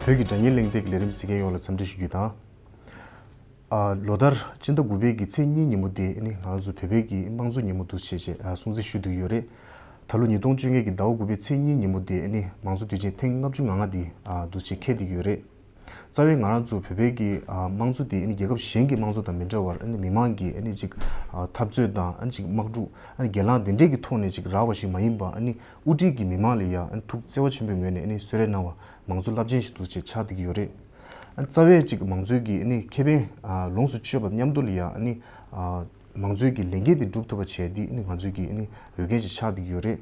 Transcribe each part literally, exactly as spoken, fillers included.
བོད་ཀྱི་སྒྲ་སྙན་གླེང་སྟེགས་ཀྱི་ལས་རིམ་གཟིགས་མཁན་ཡོངས་ལ་འཚམས་འདྲི་ཞུ་རྒྱུ་དང་། ཨ། ལོ་ལྟར་སྤྱི་ཟླ་དགུ་པའི་གི་ཚེས་གཉིས་ཉིན་མོ་དེ་ནི་ང་རང་ཚོ་བོད་པའི་གི་དམངས་གཙོ་ཉིན་མོ་འདུག་བྱས་བྱས་ཨ་སྲུང་བརྩི་ཞུ་བསྡད་ཡོད་རེད། ད་ལོ་ཉིས་སྟོང་བཅོ་ལྔ་གི་ཟླ་བ་དགུ་པའི་ཚེས་གཉིས་ཉིན་མོ་དེ་ནི་མང་གཙོ་དུས་ཆེན་ཐེངས་ལྔ་བཅུ་ང་ལྔ་དེ་ཨ་འདུག་བྱས་འཁེལ་བསྡད་ཡོད་རེད། རྩ་བའི་ང་རང་ཚོ་བོད་པའི་གི་ཨ་དམངས་གཙོ་དེ་ནི་རྒྱལ་ཁབ་གཞན་གྱི་དམངས་གཙོ་དང་མི་འདྲ་བར་ཨ་ནི་མི་མང་གི་ཨ་ནི་ཅིག་ཨ་འཐབ་རྩོད་དང་ཨ་ནི་ཅིག་དམག་འཁྲུག་ཨ་ནི་གྱེན་ལངས་དེ་འདྲས་ཀྱི་ཐོག་ནས་ཅིག་རག་པ་ཞིག་མ་ཡིན་པ། ཨ་ནི་དབུ་ཁྲིད་ཀྱིས་མི་མང་ལ་ཡ་ཨ་ནི་ཐུགས་བརྩེ་བ་ཆེན་པོའི་ངོས་ནས་ཨ་ནི་གསོལ་རས་གནང་བ་མང་གཙོ་རླབས་ཆེན་ཞིག་འདུག་བྱས་ཆགས་བསྡད་ཀྱི་ཡོད་རེད། ཨ་ནི་རྩ་བའི་ཅིག་མང་གཙོའི་གི་ཨ་ནི་ཁེ་ཕན་ཨ་ལོངས་སུ་སྤྱོད་པ་མཉམ་དུ་ལ་ཡ་ཨ་ནི་ཨ་མང་གཙོའི་གི་ལས་འགན་དེ་སྒྲུབ་ཐུབ་པ་བྱས་ཏེ་ཨ་ནི་ང་ཚོའི་གི་ཨ་ནི་འོས་འགན་ཞིག་ཆགས་བསྡད་ཀྱི་ཡོད་རེད།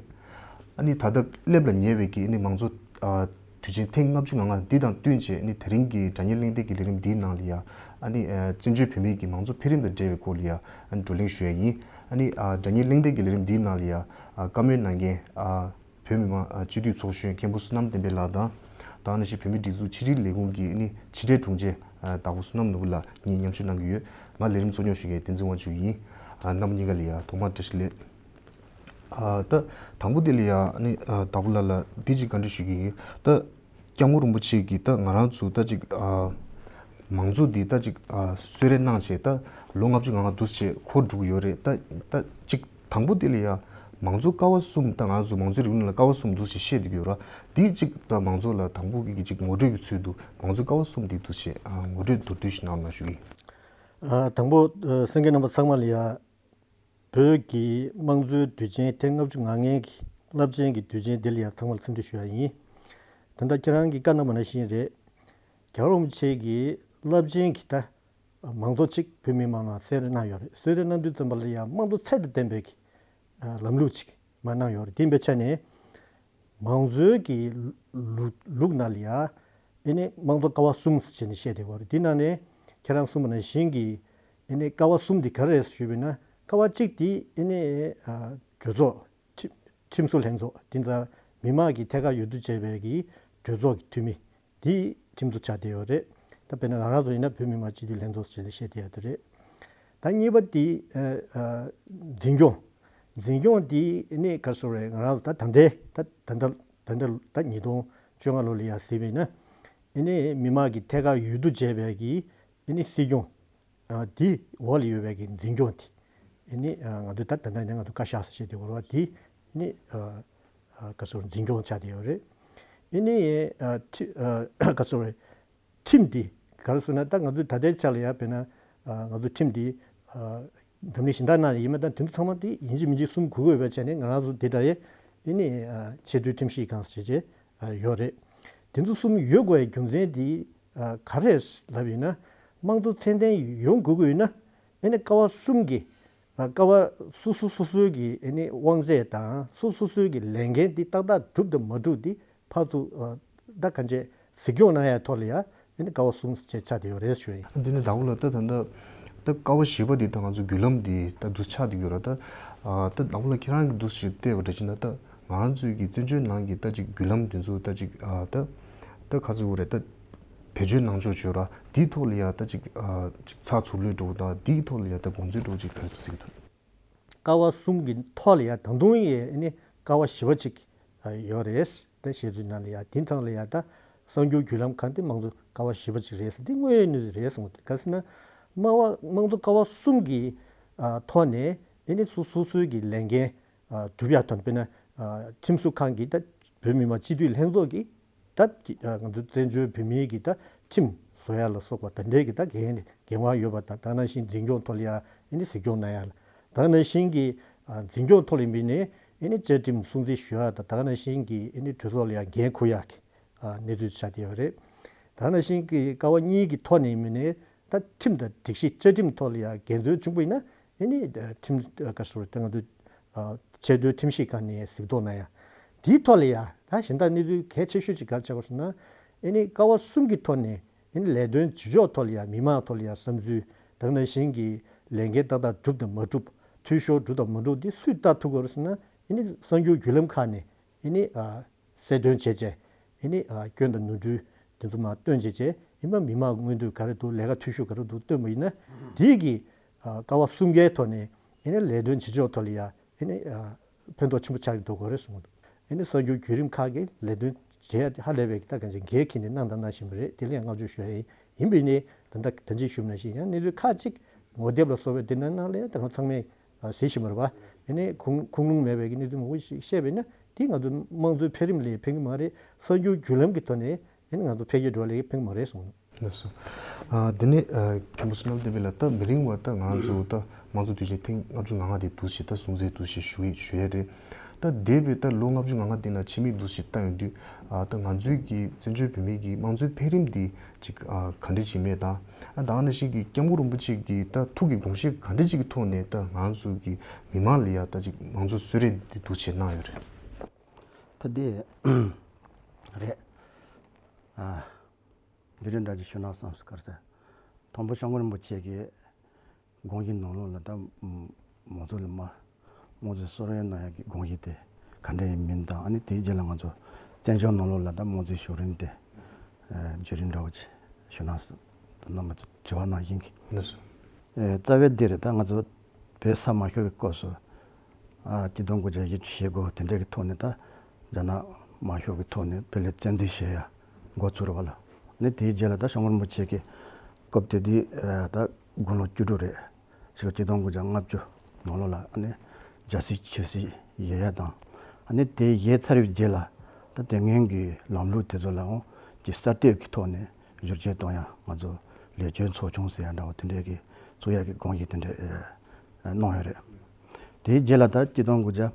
ཨ་ནི་ད་ལྟ་སླེབས་ལ་ཉེ་བའི་གི་ཨ་ནི་མང་གཙོ་ཨ་དུས་ཆེན་ཐེངས་ལྔ་བཅུ་ང་ལྔ་འདི་དང་བསྟུན་བྱས་ཨ་ནི་དེ་རིང་གི་སྒྲ་སྙན་གླེང་སྟེགས་ཀྱི་ལས་རིམ་འདིའི་ནང་ལ་ཡ་ཨ་ནི་ཨ་བཙན་བྱོལ་བོད་མིའི་གི་མང་གཙོ་འཕེལ་རིམ་དང་འབྲེལ་བའི་སྐོར་ལ་ཡ་ཨ་ནི་བགྲོ་གླེང་ཞུ་ཡ་ཡིན། ཨ་ནི་ཨ་སྒྲ་སྙན་གླེང་སྟེགས་ཀྱི་ལས་རིམ་འདིའི་ནང་ལ་ཡ་ཨ་བཀའ་མོལ་གནང་མཁན་ཨ་བོད་མི་མང་ཨ་སྤྱི་འཐུས་ཚོགས་གཞོན་མཁན་པོ་བསོད་ནམས་བསྟན་འཕེལ་ལགས་དང་། ད་ག་ནང་བཞིན་བོད་མིའི་སྒྲིག་འཛུགས་ཕྱི་དྲིལ་ལས་ཁུངས་ཀྱི་ཨ་ནི་ཕྱི་དྲིལ་དྲུང་ཆེ་ཨ་དྭགས་པོ་བསོད་ནམས་ནོར་བུ་ལགས་གཉིས་མཉམ་ཞུགས་གནང་གི་ཡོད། ང་ལས་རིམ་གཙོ་སྐྱོང་ཞུ་མཁན་བསྟན་འཛིན་དབང་ཕྱུག་ཡིན། ཨ་རྣམ་པ་གཉིས་ཀ་ལ་ཡ་ཐོག་མར་བཀྲ་ཤིས་བདེ་ལེགས། ཨ་ད་དང་པོ་དེ་ལ་ཡ་ཨ་ནི་ཨ་དྭགས་པོ་ལགས་ལ་འདི་ཅིག་བཀའ་འདྲི་ཞུ་གི་ཡིན། ད་སྐྱབས་མགོན་རིན་པོ་ཆེ་གིས་ད་ང་རང་ཚོ་ད་ཅིག་ཨ་མང་གཙོ་འདི་ད་ཅིག་ཨ་གསོལ་རས་གནང་བྱས་ད་ལོ་ལྔ་བཅུ་ང་ལྔ་འདུག་བྱས་འཁོར་འགྲོ་གི་ཡོད་རེད། ད་ད་ཅིག་དང་པོ་དེ་ལ་ཡ་མང་གཙོ་ཀ་བ་གསུམ། ད་ང་ཚོ་མང་གཙོའི་རིང་ལུགས་ལ་ཀ་བ་གསུམ་འདུག་བྱས་བཤད་བསྡད་ཀྱི་ཡོད་ར། འདི་ཅིག་ད་མང་གཙོ་ལ་དང་པོ་གི་ཅིག་ངོ་སྤྲོད་ཀྱི་ཚུལ་དུ་མང་གཙོ་ཀ་བ་གསུམ་འདི་འདུག་བྱས་ཨ་ངོ་སྤྲོད་མདོར་བསྡུས་ཤིག་གནང་རོགས་ཞུ་གི་ཡིན། ཨ་དང་པོ་ཨ་གསན་མཁན་རྣམ་པ་ཚང་མ་ལ་ཡ། བོད་ཀྱི་དམངས་གཙོའི་དུས་ཆེན་ཐེངས་ལྔ་བཅུ་ང་ལྔའི་གི་རླབས་ཆེན་གྱི་དུས་ཆེན་འདི་ལ་ཡང་ཚང་མར་འཚམས་འདྲི་ཞུ་ཡ་ཡིན། ད་ལྟ་ཁྱེད་རང་གིས་བཀའ་གནང་བ་ནང་བཞིན་རེད། རྒྱལ་བ་རིན་པོ་ཆེ་གིས་རླབས་ཆེན་གྱི་ད་མང་གཙོ་གཅིག་བོད་མི་མང་ལ་གསོལ་རས་གནང་ཡོད་རེད། གསོལ་རས་གནང་དུས་ཙམ་པ་ལ་ཡང་དམངས་གཙོ་ཚད་དང་ལྡན་པའི་གི་ལམ་ལུགས་ཅིག་མར་གནང་ཡོད་རེད། དེ་ཡིན་པའི་ཆ་ནས་མང་གཙོའི་གི་ལུགས་ལུགས་ནང་ལ་ཡ་ཨེ་ནི་དམངས་གཙོ་ཀ་བ་གསུམ་ཟེར་ནས་བཤད་བསྡད་ཡོད་རེད། དེ་ནང་ནས་ཁྱེད་རང་གསུངས་པ་ནང་བཞིན་གྱི་ཨེ་ནི་ཀ་བ་གསུམ་དེ་ག་རེ་རེད་ཞུས་པ་ཡིན་ན། ཀ་བ་གཅིག་དེ་ཨེ་ནི་ཨ་གྲོས་ཚོགས་ཁྲིམས་ཁྲིམས་བཟོ་ལྷན་ཚོགས། དེ་ཚོ་མི་མང་གི་ཐད་ཀར་འོས་བསྡུ་བྱས་པའི་གི་གྲོས་ཚོགས་ཀྱི་འཐུས་མི་དེ་ཁྲིམས་བཟོ་ཆགས་བསྡད་ཡོད་རེད། ད་དཔེར་ན་ང་རང་ཚོ་ཡིན་ན་བོད་མི་མང་སྤྱི་འཐུས་ལྷན་ཚོགས་ཟེར་ནས་བཤད་བསྡད་ཡོད་དེ་རེད། ད་གཉིས་པ་དེ་ཨ་ཨ་འཛིན་སྐྱོང་། འཛིན་སྐྱོང་དེ་ཨེ་ནི་ག་རེ་ཟེར་དགོས་རེད། ང་རང་ཚོ་ད་ད་ལྟའི་ད་ད་ལྟ་ད་ལྟ་ད་ཉིས་སྟོང་བཅོ་ལྔ་ལོ་ལ་ཡ་གཟིགས་པ་ཡིན་ན་ཨེ་ནི་མི་མང་གི་ཐད་ཀར་འོས་བསྡུ་བྱས་པའི་གི་ཨེ་ནི་སྲིད་སྐྱོང་། ཨ་དེའི་འོག་ལ་ཡོད་པའི་གི་འཛིན་སྐྱོང་དེ་ཨེ་ནི་ཨ་ང་ཚོས་ད་ད་ལྟ་ནས་ང་ཚོ་བཀའ་ཤག་ཟེར་བཤད་བསྡད་ཡོད་རེད་བ། དེ་ཨེ་ནི་ཨ་ཨ་ག་ཟེར་འཛིན་སྐྱོང་ཆགས་བསྡད་ཡོད་རེད། ཨེ་ནི་ཨ་ཁྲི་ཨ་ག་ཟེར་ཁྲིམས་འདི་ག་རེ་ཟེར་ན། ད་ང་ཚོས་ད་ལྟའི་ཆ་ལ་ཡ་དཔེར་ན་ཨ་ང་ཚོ་ཁྲིམས་འདི་ཨ་འཛམ་གླིང་གཞན་དག་ནང་ཡིན་མིན་དང་དེ་ཚོ་ཚང་མ་དེ་ཡིན་གཅིག་མིན་གཅིག་གསུམ་དགོས་ཀྱི་ཡོད་པའི་ཆ་ནས་ང་རང་ཚོ་དེ་འདྲ་ཡི་ཨེ་ནི་ཨ་ཆེས་མཐོའི་ཁྲིམས་ཞིབ་ཁང་ཟེར་བྱས་ཨ་ཡོད་རེད། དེ་ཚོ་གསུམ་ཡོད་དགོས་པའི་རྒྱུ་མཚན་དེ་ཨ་ག་རེ་ལབ་ཡིན་ན། དམངས་གཙོ་ཚད་ལྡན་ཡོང་དགོས་ཀྱི་ཡོད་ན་ཨེ་ནི་ཀ་བ་གསུམ་གྱི་ཨ་ཀ་བ་སོ་སོ་སོ་སོའི་གི་ཨེ་ནི་དབང་ཚད་དང་སོ་སོ་སོའི་གི་ལས་འགན་དེ་ཏག་ཏག་སྒྲུབ་དང་མ་སྒྲུབ་དེ་ཕར་ཚུར་ཨ་ད་གང་བྱས་གཟིགས་སྐྱོང་གནང་ཡའི་ཐོག་ལ་ཡ་ཨེ་ནི་ཀ་བ་གསུམ་བྱས་ཆགས་བསྡད་ཡོད་རེད་ཞུ་ཡ་ཡིན། འདི་ནི་དྭགས་པོ་ལགས། ད་ད་ལྟ་ད་ཀ་བ་བཞི་པ་འདི་ད་ང་ཚོ་བརྒྱུད་ལམ་འདི་ད་འདུག་ཆགས་བསྡད་ཡོད་ར། ད་ཨ་ད་དྭགས་པོ་ལགས་ཁྱེད་རང་གིས་འདུག་ཞིག་བལྟས་པ་འདྲ་བྱས་ན། ད་ང་རང་ཚོའི་གི་བཙན་བྱོལ་ནང་གི་ད་ཅིག་བརྒྱུད་ལམ་འདི་ཚོ་ད་ཅིག་ཨ་ད་ད་ག་ཚོད་དགོས་རེད། ད་བེད་སྤྱོད་གནང་ཕྱོགས་བྱོས་ར། འདིའི་ཐོག་ལ་ཡ་ད་ཅིག་ཨ་ཅིག་ཚགས་ཚུད་ལོས་འགྲོ་དང་འདིའི་ཐོག་ལ་ཡ་ད་དགོངས་ཚུལ་འགྲོ་ཅིག་ག་རེ་འདུག་ཟེར་གི་འདུག་ཀ་བ་གསུམ་གྱི་ཐོག་ལ་ཡ་ད་དུང་ཡ་ཨེ་ནི་ཀ་བ་བཞི་པ་ཅིག་ཡོད་རེད། ད་བཤད་ཚུལ་ནང་ལ་ཡ་དེ་ཐང་ལ་ཡ་ད་གསར་འགྱུར་བརྒྱུད་ལམ་ཁག་འདི་དམངས་གཙོ་ཀ་བ་བཞི་པ་ཅིག་རེད་ཟེར། འདི་དངོས་ཡོད་གནས་ཚུལ་རེད་གསུངས། ག་ཟེར་ན་དམངས་དམངས་གཙོ་ཀ་བ་གསུམ་གྱི་ཨ་ཐོག་ནས་ཨེ་ནི་སོ་སོ་སོའི་གི་ལས་འགན་ཨ་སྒྲུབ་ཡ་དང་། དཔེར་ན་ཨ་ཁྲིམས་བཟོ་ཁང་གི་ད་བོད་མི་མང་སྤྱི་འཐུས་ལྷན་ཚོགས་ཀྱི་ད་ཀྱི་ཨ་ང་ཚོ་བཙན་བྱོལ་བོད་མིའི་གི་ད་ཁྲིམས་བཟོ་ཡ་ལ་སོགས་པ་ད་འདྲའི་གི་ད་འགན་འགན་དབང་ཡོད་པ་དང་། ད་ག་ནང་བཞིན་འཛིན་སྐྱོང་ཐོག་ལ་ཡ་ཨེ་ནི་གཟིགས་སྐྱོང་གནང་ཡ་ལ། ད་ག་ནང་བཞིན་གི་ཨ་འཛིན་སྐྱོང་ཐོག་ལ་ཡིན་པ་ཡིན་ན་ཨེ་ནི་བཅའ་ཁྲིམས་སྲུང་བརྩི་ཞུ་ཡ་དང་། ད་ག་ནང་བཞིན་གི་ཨེ་ནི་གྲོས་ཚོགས་ལ་ཡ་འགན་འཁུར་ཡ་གི་ཨ་གནས་ཚུལ་ཆགས་བསྡད་ཡོད་རེད། ད་ག་ནང་བཞིན་གི་ཀ་བ་གཉིས་ཀྱི་ཐོག་ནས་ཡིན་པ་ཡིན་ན་ད་ཁྲིམས་དང་སྒྲིག་གཞི་བཅའ་ཁྲིམས་ཐོག་ལ་ཡ་འགལ་འཛོལ་བྱུང་པ་ཡིན་ན་ཨེ་ནི་ཁྲིམས་ཨ་ག་ཟེར་ད་ང་ཚོ་ཨ་ཆེས་མཐོའི་ཁྲིམས་ཞིབ་ཁང་ནས་གཟིགས་རྟོག་གནང་ཡ། དེའི་ཐོག་ལ་ཡ་ད་གཞན་དག་གནས་ཚུལ་གལ་ཆེ་ཤོས་ཅིག་ག་རེ་ཆགས་པ་ཟེར་ན། ཨེ་ནི་ཀ་བ་གསུམ་གྱི་ཐོག་ནས་ཨེ་ནི་ལས་དོན་བྱེད་ཕྱོགས་ཐོག་ལ་ཡ་མི་མང་ཐོག་ལ་ཡ་བསམ་ཚུལ། ད་ག་ནང་བཞིན་གྱི་ལས་འགན་ཏག་ཏག་སྒྲུབ་དང་མ་སྒྲུབ། འཐུས་ཤོར་འགྲོ་དང་མ་འགྲོ་འདི་སུས་ལྟ་ཐུབ་དགོས་རེད་ཟེར་ན། ཨེ་ནི་གསར་འགྱུར་བརྒྱུད་ལམ་ཁག་ནས་ཨེ་ནི་ཨ་གསལ་སྟོན་བྱས་བྱས། ཨེ་ནི་ཨ་སྐྱོན་དང་ནོར་འཁྲུལ་དེ་ཚོ་མར་སྟོན་བྱས་བྱས། ཨེ་མ་མི་མང་མངོན་འདོད་ག་རེ་འདུག་ལས་ཀ་འཐུས་ཤོར་ག་རེ་འདུག་སྟོན་པ་ཡིན་ན། དེའི་གི་ཨ་ཀ་བ་གསུམ་ཀའི་ཐོག་ནས་ཨེ་ནི་ལས་དོན་བྱེད་ཕྱོགས་ཐོག་ལ་ཡ་ཨེ་ནི་ཨ་ཕན་ཐོགས་ཆེན་པོ་ཆགས་ཀྱི་འདུག་གོ་རེད་གསུངས་འདུག་ཨེ་ནི་གསར་འགྱུར་བརྒྱུད་རིམ་ཁག་གི་ལས་དོན་ བྱེད་ཡ་དེ་ཧ་ལས་པའི་ད་གང་ཅི་འགན་འཁྱེར་ནས་གནང་དང་གནང་བཞིན་པ་རེད། དེ་ལ་ཡང་བསྔགས་བརྗོད་ཞུ་ཡ་ཡིན། ཡིན་པའི་ནི་ད་ལྟ་ད་ཅི་ཞུས་པ་ནང་བཞིན་ཡང་གནས་ཚུལ་ཁག་ཅིག་ངོ་དེབ་ལ་སོགས་པའི་དེ་ནང་ནང་ལ་ཡང་ད་གང་ཚང་མས་གཟིགས་བཞིན་པ་རེད་པ། དེ་ནས་ཁུངས་ཁུངས་ལུང་མེད་པའི་གནས་ཚུལ་མང་པོ་ཞིག་བཤད་པས་ན་དེ་ང་ཚོ་དམངས་གཙོའི་འཕེལ་རིམ་ལ་ཕན་གྱི་མ་རེད། གསར་འགྱུར་བརྒྱུད་ལམ་གྱི་ཐོག་ནས་ཨེ་ང་ཚོ་འཕེལ་རྒྱས་འགྲོ་བ་ལ་ཕན་གྱི་མ་རེད་གསུངས། ལགས་སོ། ཨ་དེ་ནས་ཨ་མཁན་པོ་བསོད་ནམས་བསྟན་འཕེལ་ལགས། ད་མི་རིང་བ་ད་ང་ཚོ་ད་དམངས་གཙོ་དུས་ཆེན་ཐེངས་ལྔ་བཅུ་ང་ལྔ་དེ་འདུག་ཞེས་ད་སྲུང་བརྩི་འདུག་ཞེས་ཞུ་ཡི་ཞུ་ཡས་རེད། ད་འདས་པའི་ད་ལོ་ལྔ་བཅུ་ང་ལྔ་དེ་ན་ཕྱི་མིག་འདུག་ཞེས་ལྟ་ཡོང་དུས་ཨ་ད་ང་ཚོའི་གི་བཙན་བྱོལ་བོད་མིའི་གི་དམངས་གཙོའི་འཕེལ་རིམ་འདི་ཅིག་ཨ་ག་འདྲ་ཅིག་མེད་དང་། ཨ་ད་ནང་བཞིན་གི་སྐྱབས་མགོན་རིན་པོ་ཆེ་གི་ད་ཐུགས་ཀྱི་དགོངས་བཞེད་ག་འདྲ་ཅིག་གི་ཐོག་ནས་ད་ང་ཚོ་གི་མི་མང་ལ་ཡ་ད་ཅིག་དམངས་གཙོ་གསོལ་རས་འདི་འདུག་ཅེས་གནང་ཡོད་རེད། ད་འདི་རེད། ཨ། འདི་རིགས་འདྲ་ཅིག་ཞུ་ན་བསམ་སོང་། ག་རེ་ཟེར། དང་པོ་སྐྱབས་མགོན་རིན་པོ་ཆེ་གི་དགོངས་གཞི་ནང་ལོགས་ལ་ད་མང་ཚོགས་ལ་མ་དམངས་གཙོའི་གསོལ་རས་གནང་ཡག་གི་དགོངས་གཞི་དེ་ག་འདྲ་ཡིན་མིན་དང་། ཨ་ནི་དེའི་རྗེས་ལ་ང་ཚོ་བཙན་བྱོལ་ནང་ལོགས་ལ་ད་དམངས་གཙོའི་བཞུགས་རིམ་དེ་ཨ་བརྒྱུད་རིམ་འདྲ་བོ་ཅིག་ཞུ་ན་བསམ། ད་རྣམ་པ་ཚོ་དྲི་བ་གནང་བཞིན་གྱི། ལགས་སོ། ཨེ་རྩ་བའི་འདི་རེད། ད་ང་ཚོ་བོད་ས་མ་ཤོར་བའི་སྐབས་སུ་ཨ་ཆིག་སྟོང་དགུ་བརྒྱ་བཞི་བཅུ་ཞེ་དགུ་དེ་འདྲ་གི་ཐོག་ནས་ད་རྒྱ་ནག་དམར་ཤོག་གི་ཐོག་ནས་བོད་ལ་བཙན་འཛུལ་བྱེད་ཡ་འགོ་ཚུགས་རེད་པ་ལགས། ནི་དེའི་རྗེས་ལ་ད་སྐྱབས་མགོན་རིན་པོ་ཆེ་གིས་སྐབས་དེ་དུས་ཨ་ད་དགུང་ལོ་བཅུ་དྲུག་རེད། ཕྱི་ལོ་ཆིག་སྟོང་དགུ་བརྒྱ་ལྔ་བཅུ་ནང་ལོགས་ལ་ཨ་ནི་རྒྱལ་སྲིད་ཆོས་སྲིད་བཞེས་ཡ་དང་། ཨ་ནི་དེ་བཞེས་ཚར་བའི་རྗེས་ལ་ད་དེ་སྔོན་གྱི་ལམ་ལུགས་དེ་ཚོ་ལའང་ཅིག་གསར་གཏོད་ཀྱི་ཐོག་ནས་བསྒྱུར་བཅོས་གཏོང་ཡ། ང་ཚོ་ལས་བྱེད་ཚོགས་ཆུང་ཟེར་ཡ་འདྲ་བོ་དེ་འདྲས་ཀྱི་བཙུགས་ཡ་གི་དགོངས་གཞི་དེ་འདྲས་ཨ་གནང་ཡོད་རེད། དེའི་རྗེས་ལ་ད་ཆིག་སྟོང་དགུ་བརྒྱ་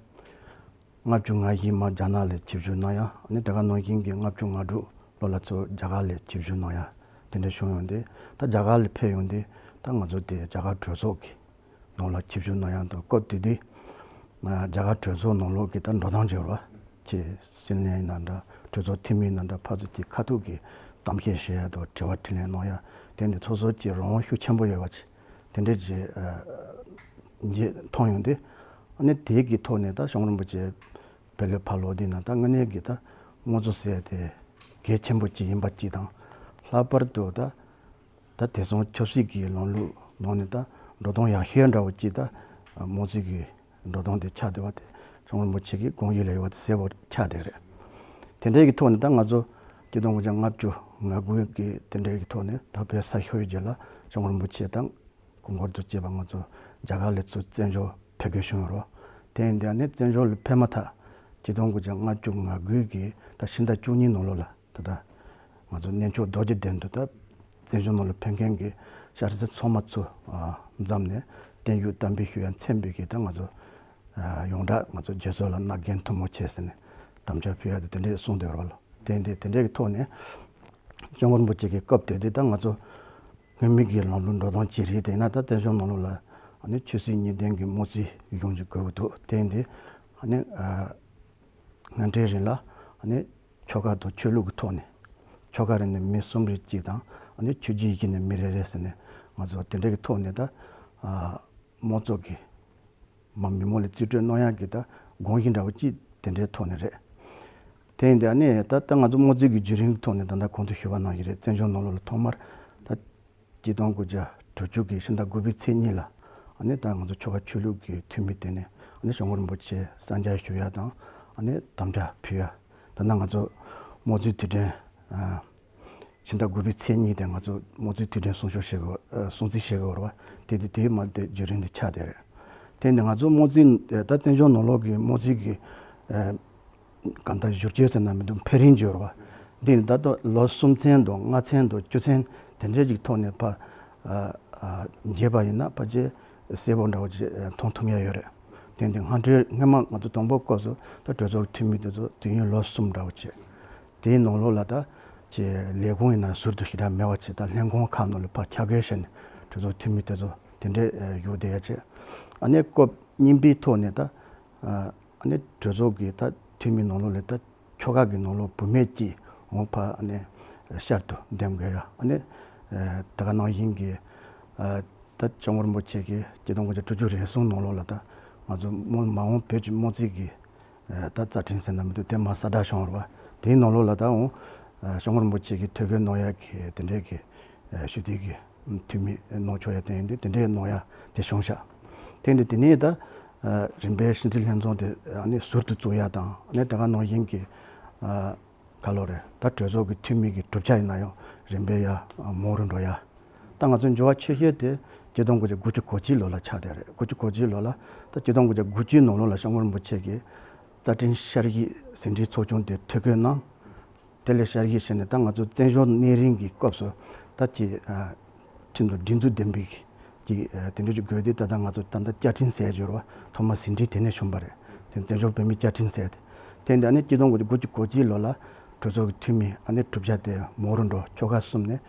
ལྔ་བཅུ་ང་བཞི་མར་རྒྱ་ནག་ལ་ཆིབས་བསྒྱུར་གནང་ཡ། ཨ་ནི་དེ་ག་ནང་བཞིན་གྱི་ལྔ་བཅུ་ང་དྲུག་ལོ་ལ་ཚུར་རྒྱ་གར་ལ་ཆིབས་བསྒྱུར་གནང་ཡ་དེ་འདྲ་བྱུང་ཡོང་དུས། ད་རྒྱ་གར་ལ་ཕེབས་ཡོང་དུས་ད་ང་ཚོ་དེ་རྒྱ་གར་གྲོས་ཚོགས་ཀྱི་ནང་ལ་ཆིབས་བསྒྱུར་གནང་ཡ་དང་། སྐབས་དེ་དུས་ཨ་རྒྱ་གར་གྲོས་ཚོགས་ནང་ལོགས་ཀྱི་ད་འགྲོ་སྟངས་བྱས་པ་ཆེ་སྲིད་བློན་ཡིན་ན་འདྲ། གྲོས་ཚོགས་འཐུས་མི་ཡིན་ན་འདྲ། ཕར་ཚུར་གྱི་ཁ་ཐུག་གི་གཏམ་བཤད་བྱེད་ཡ་དང་། དྲི་བ་དྲིས་ལན་གནང་ཡ་དེ་འདི་སོ་སོ་གྱི་རང་དབང་ཤུགས་ཆེན་པོ་ཡོད་པ་ཆེ་དེ་འདྲ་ཅིག་ཨ་མཐོང་ཡོང་དུས། ཨ་ནི་དེ་གི་ཐོག་ནས་ད་སྐྱབས་མགོན་རིན་པོ་ཆེ་བོད་ལ་ཕར་ལོག་དུས་ན་ད་དངོས་གནས་ཀྱི་ད་དམངས་གཙོ་ཟེར་ཡ་དེ་གལ་ཆེན་པོ་ཅིག་ཡིན་པ་གཅིག་དང་། ལྷག་པར་དུ་ད་ད་དེང་སང་ཆབ་སྲིད་ཀྱི་ལམ་ལུགས་ནང་ནས་ད་འགྲོ་སྟངས་ཡག་ཤོས་འདྲ་བོ་ཅིག་ད་དམངས་གཙོའི་གི་འགྲོ་སྟངས་དེ་ཆགས་བསྡད་པ་དེ་སྐྱབས་མགོན་རིན་པོ་ཆེ་གི་དགོངས་གཞི་ལ་ཡོད་པ་དེ་གསལ་པོ་ཆགས་བསྡད་རེད། དེ་འདྲའི་གི་ཐོག་ནས་ད་ང་ཚོ་ཆིག་སྟོང་དགུ་བརྒྱ་ལྔ་བཅུ་ང་དགུ་གི་དེ་འདྲའི་གི་ཐོག་ནས་ད་བོད་གསར་ཤོར་བའི་རྗེས་ལ་སྐྱབས་མགོན་རིན་པོ་ཆེ་དང་སྐུ་འཁོར་དང་བཅས་པ་ང་ཚོ་རྒྱ་གར་ལ་ཚུར་བཙན་བྱོལ་ཕེབས་དགོས་བྱུང་ཡོད་རེད། དེ་ཡིན་དུས་ཨ་ནི་བཙན་བྱོལ་ལ་ཕེབས་མ་ཐག་ཆིག་སྟོང་དགུ་བརྒྱ་ལྔ་བཅུ་ང་དགུ་གི་ད་ཕྱི་ཟླ་བཅུ་གཉིས་ནང་ལོགས་ལ་ད་ལྟ་ང་ཚོ་གནས་མཆོག་རྡོ་རྗེ་གདན་དུ་ད་བཙན་བྱོལ་ནང་ལ་ཕེབས་མཁན་གྱི་སྐྱ་སེར་ཚང་མ་ཚུར་ཨ་འཛོམས་ནས་བརྟན་བཞུགས་དམ་པའི་ཞུ་ཡ་མཚན་འབུལ་གྱིས་ད་ང་ཚོ་ཨ་ཡོངས་གྲགས་ང་ཚོ་རྒྱལ་ཚོགས་ལ་མནའ་གན་མཐུ་མོ་ཆེ་ཟེར་ནས་དམ་བཅའ་ཕུལ་ཡ་དེ་དེ་འདྲས་གསུངས་བསྡད་ཡོད་རེད་པ་ལགས། དེ་འདི་དེ་འདྲས་ཀྱི་ཐོག་ནས་སྐྱབས་མགོན་རིན་པོ་ཆེ་གི་སྐབས་དེ་དུས་ད་ང་ཚོ་སྔོན་མའི་གི་ལམ་ལུགས་འགྲོ་སྟངས་ཅིག་རེད། དེས་ན་ད་བཙན་བྱོལ་ནང་ལོགས་ལ་ཨ་ནི་ཆོས་སྲིད་གཉིས་ལྡན་གྱི་དམངས་གཙོའི་གཞུང་ཅིག་དགོས་ཀྱི་འདུག་དེ་ཡིན་དུས་ཨ་ནི་ཨ་སྔ་འབྲེལ་རིང་ལ་ཨ་ནི་ཆོལ་ཁ་དང་ཆོས་ལུགས་ཀྱི་ཐོག་ནས་ཆོལ་ཁ་རེ་ནས་མི་གསུམ་རེ་གཅིག་དང་། ཨ་ནི་ཆོས་བརྒྱུད་བཞི་ནས་མི་རེ་རེ་ཟེར་ནས་ང་ཚོ་དེ་འདྲ་གི་ཐོག་ནས་ད་ཨ་དམངས་གཙོ་གི་མ་མི་མང་ལ་རྩིས་སྤྲོད་གནང་ཡག་གི་ད་དགོངས་གཞི་འདྲ་བོ་ཅིག་དེ་འདྲའི་ཐོག་ནས་རེད། དེ་ཡིན་དུས་ཨ་ནི་ད་ལྟ་ང་ཚོ་དམངས་གཙོའི་གི་བརྒྱུད་རིམ་གྱི་ཐོག་ནས་ད་ལྟ་གོང་དུ་ཞུས་པ་ནང་བཞིན་རེད། བཙན་བྱོལ་ནང་ལོགས་ལ་ཐོག་མར་ད་ཆིག་སྟོང་དགུ་བརྒྱ་དྲུག་ཅུ་གི་ཕྱི་ཟླ་དགུ་པའི་ཚེས་གཉིས་ལ་ཨ་ནི་ད་ང་ཚོ་ཆོལ་ཁ་ཆོས་ལུགས་ཀྱི་འཐུས་མི་དེ་ནས་ཨ་ནི་སྐྱབས་མགོན་རིན་པོ་ཆེ་གསན་རྒྱ་ཞུ་ཡ་དང་། ཨ་ནི་དམ་བཅའ་ཕུལ་ཡ། ད་ནང་ང་ཚོ་དམངས་གཙོའི་དུས་དྲན་ཨ་ཕྱི་ཟླ་དགུ་པའི་ཚེས་གཉིས་དེ་ང་ཚོ་དམངས་གཙོའི་དུས་དྲན་སྲུང་སྐྱོབ་བྱེད་དགོས། ཨ་སྲུང་བརྩི་བྱེད་དགོས་རེད་པ། དེ་དེ་དེའི་མ་དེ་བརྒྱུད་རིམ་དེ་ཆགས་བསྡད་རེད། དེ་ནི་ང་ཚོ་དམངས་གཙོའི་ད་བཙན་བྱོལ་ནང་ལོགས་ཀྱི་དམངས་གཙོའི་གི་ཨ་གང་ལྟར་བསྒྱུར་བཅོས་ཟེར་ན་མི་འདུག་འཕེལ་རིམ་བརྗོད་པ་འདི་ནི་ད་ལྟ་ལོ་གསུམ་ཚན་དང་ལྔ་ཚན་དང་བཅུ་ཚན་དེ་འདྲའི་ཅིག་ཐོག་ནས་ཕར་ཨ་ཨ་འབྱེད་པ་ཡིན་ན་ཕལ་ཆེར་གསལ་པོ་འདྲ་བོ་ཅིག་མཐོང་ཐུབ་ཡ་ཡོད་རེད། དེ་འདི་སྔ་འཕྲོས་སྔོན་མ་ང་ཚོ་དང་པོ་སྐབས་སུ་ད་གྲོས་ཚོགས་འཐུས་མི་དེ་ཚོ་དུས་ཡུན་ལོ་གསུམ་འདྲ་བོ་བྱས། དེའི་ནང་ལོགས་ལ་ད་ཅིག་ལས་ཁུངས་ཡིན་ན་ཟུར་དུ་ཞེ་དྲག་མེད་པ་བྱས། ད་ལྷན་ཁང་ཁག་ནང་ལ་ཕར་ཁྱབ་བསྒྲགས་བྱས་ནས་གྲོས་ཚོགས་འཐུས་མི་དེ་ཚོ་དེ་འདྲས་བཞུགས་བསྡད་ཡ་བྱས། ཨ་ནི་སྐབས་གཉིས་པའི་ཐོག་ནས་ད་ཨ་ནི་གྲོས་ཚོགས་ཀྱི་ད་འཐུས་མི་ནང་ལོགས་ལ་ད་ཆོལ་ཁ་གི་ནང་ལོགས་བུད་མེད་ཀྱིས་འོང་ཕར་ཨ་ནི་ཤར་དུ་འདེམས་དགོས་ཡ། ཨ་ནི་ད་ག་ནང་བཞིན་གྱི་ད་སྐྱབས་མགོན་རིན་པོ་ཆེ་གིས་ཆིག་སྟོང་དགུ་བརྒྱ་དྲུག་ཅུ་རེ་གསུམ་ནང་ལོགས་ལ་ད་ང་ཚོ་མ་འོངས་བོད་ཀྱི་དམངས་གཙོའི་གི་ད་རྩ་ཁྲིམས་ཟེར་ན་མི་འདུག་དེ་མར་གསལ་བསྒྲགས་བྱུང་བ་རེད་པ། དེའི་ནང་ལོགས་ལ་ད་འོང་སྐྱབས་མགོན་རིན་པོ་ཆེ་གིས་ཐུགས་ཁུར་གནང་ཡག་གི་དེ་འདྲའི་གི་ཞུ་གཏུག་གི་འཐུས་མི་གནང་ཆོག་ཡ་དེ་ཡིན་དུས་དེ་འདྲའི་གནང་ཡ་དེ་བྱུང་ཤག་དེ་ཡིན་དུས་དེ་ནས་ད་རིམ་པས་ཕྱི་དྲིལ་ལྷན་ཚོགས་དེ་ཨ་ནི་ཟུར་དུ་བཙུགས་ཡ་དང་། ཨ་ནི་ད་ག་ནང་བཞིན་གི་ཨ་ ག་ལོ་རེད། ད་གྲོས་ཚོགས་ཀྱི་འཐུས་མི་གི་གྲུབ་ཆ་ཡིན་ན་ཡང་རིམ་པས་ཡར་མང་རུ་འགྲོ་ཡ། ད་ང་ཚོའི་འབྱོར་བ་ཆེ་ཤོས་དེ་ཆིག་སྟོང་དགུ་བརྒྱ་དགུ་བཅུ་གོ་གཅིག་ལོ་ལ་ཆགས་བསྡད་རེད། དགུ་བཅུ་གོ་གཅིག་ལོ་ལ་ད་ཆིག་སྟོང་དགུ་བརྒྱ་དགུ་བཅུ་ནང་ལོགས་ལ་སྐྱབས་མགོན་རིན་པོ་ཆེ་གིས་རྩ་ཁྲིམས་ཤར་གཞི་ཟིན་བྲིས་ཚོགས་ཆུང་དེ་འཐུས་བསྐོས་གནང་། དེ་ལས་ཤར་གཞི་བྱས་ནས་ད་ང་ཚོ་བཙན་བྱོལ་གནས་རིང་གི་སྐབས་སུ་ད་ཅིག་ཨ་ཁྲིམས་དང་སྒྲིག་འཛུགས་ལྡན་པའི་ཅིག་ཨ་དེ་འདྲ་ཅིག་དགོས་དུས། ད་ལྟ་ང་ཚོ་ད་ལྟ་བཅའ་ཁྲིམས་ཟེར་ཡ་ཅིག་ཡོད་རེད་བ། ཐོག་མ་ཟིན་བྲིས་དེ་ནས་བྱུང་བ་རེད། དེ་བཙན་བྱོལ་བོད་མིའི་བཅའ་ཁྲིམས་ཟེར་ཏེ། དེ་འདྲ་ནས་ཆིག་སྟོང་དགུ་བརྒྱ་དགུ་བཅུ་གོ་གཅིག་ལོ་ལ་གྲོས་ཚོགས་ཀྱི་འཐུས་མི་ཨ་ནི་གྲུབ་ཆ་དེ་མང་རུ་འགྲོ། ཆོལ་ཁ་གསུམ་ནས་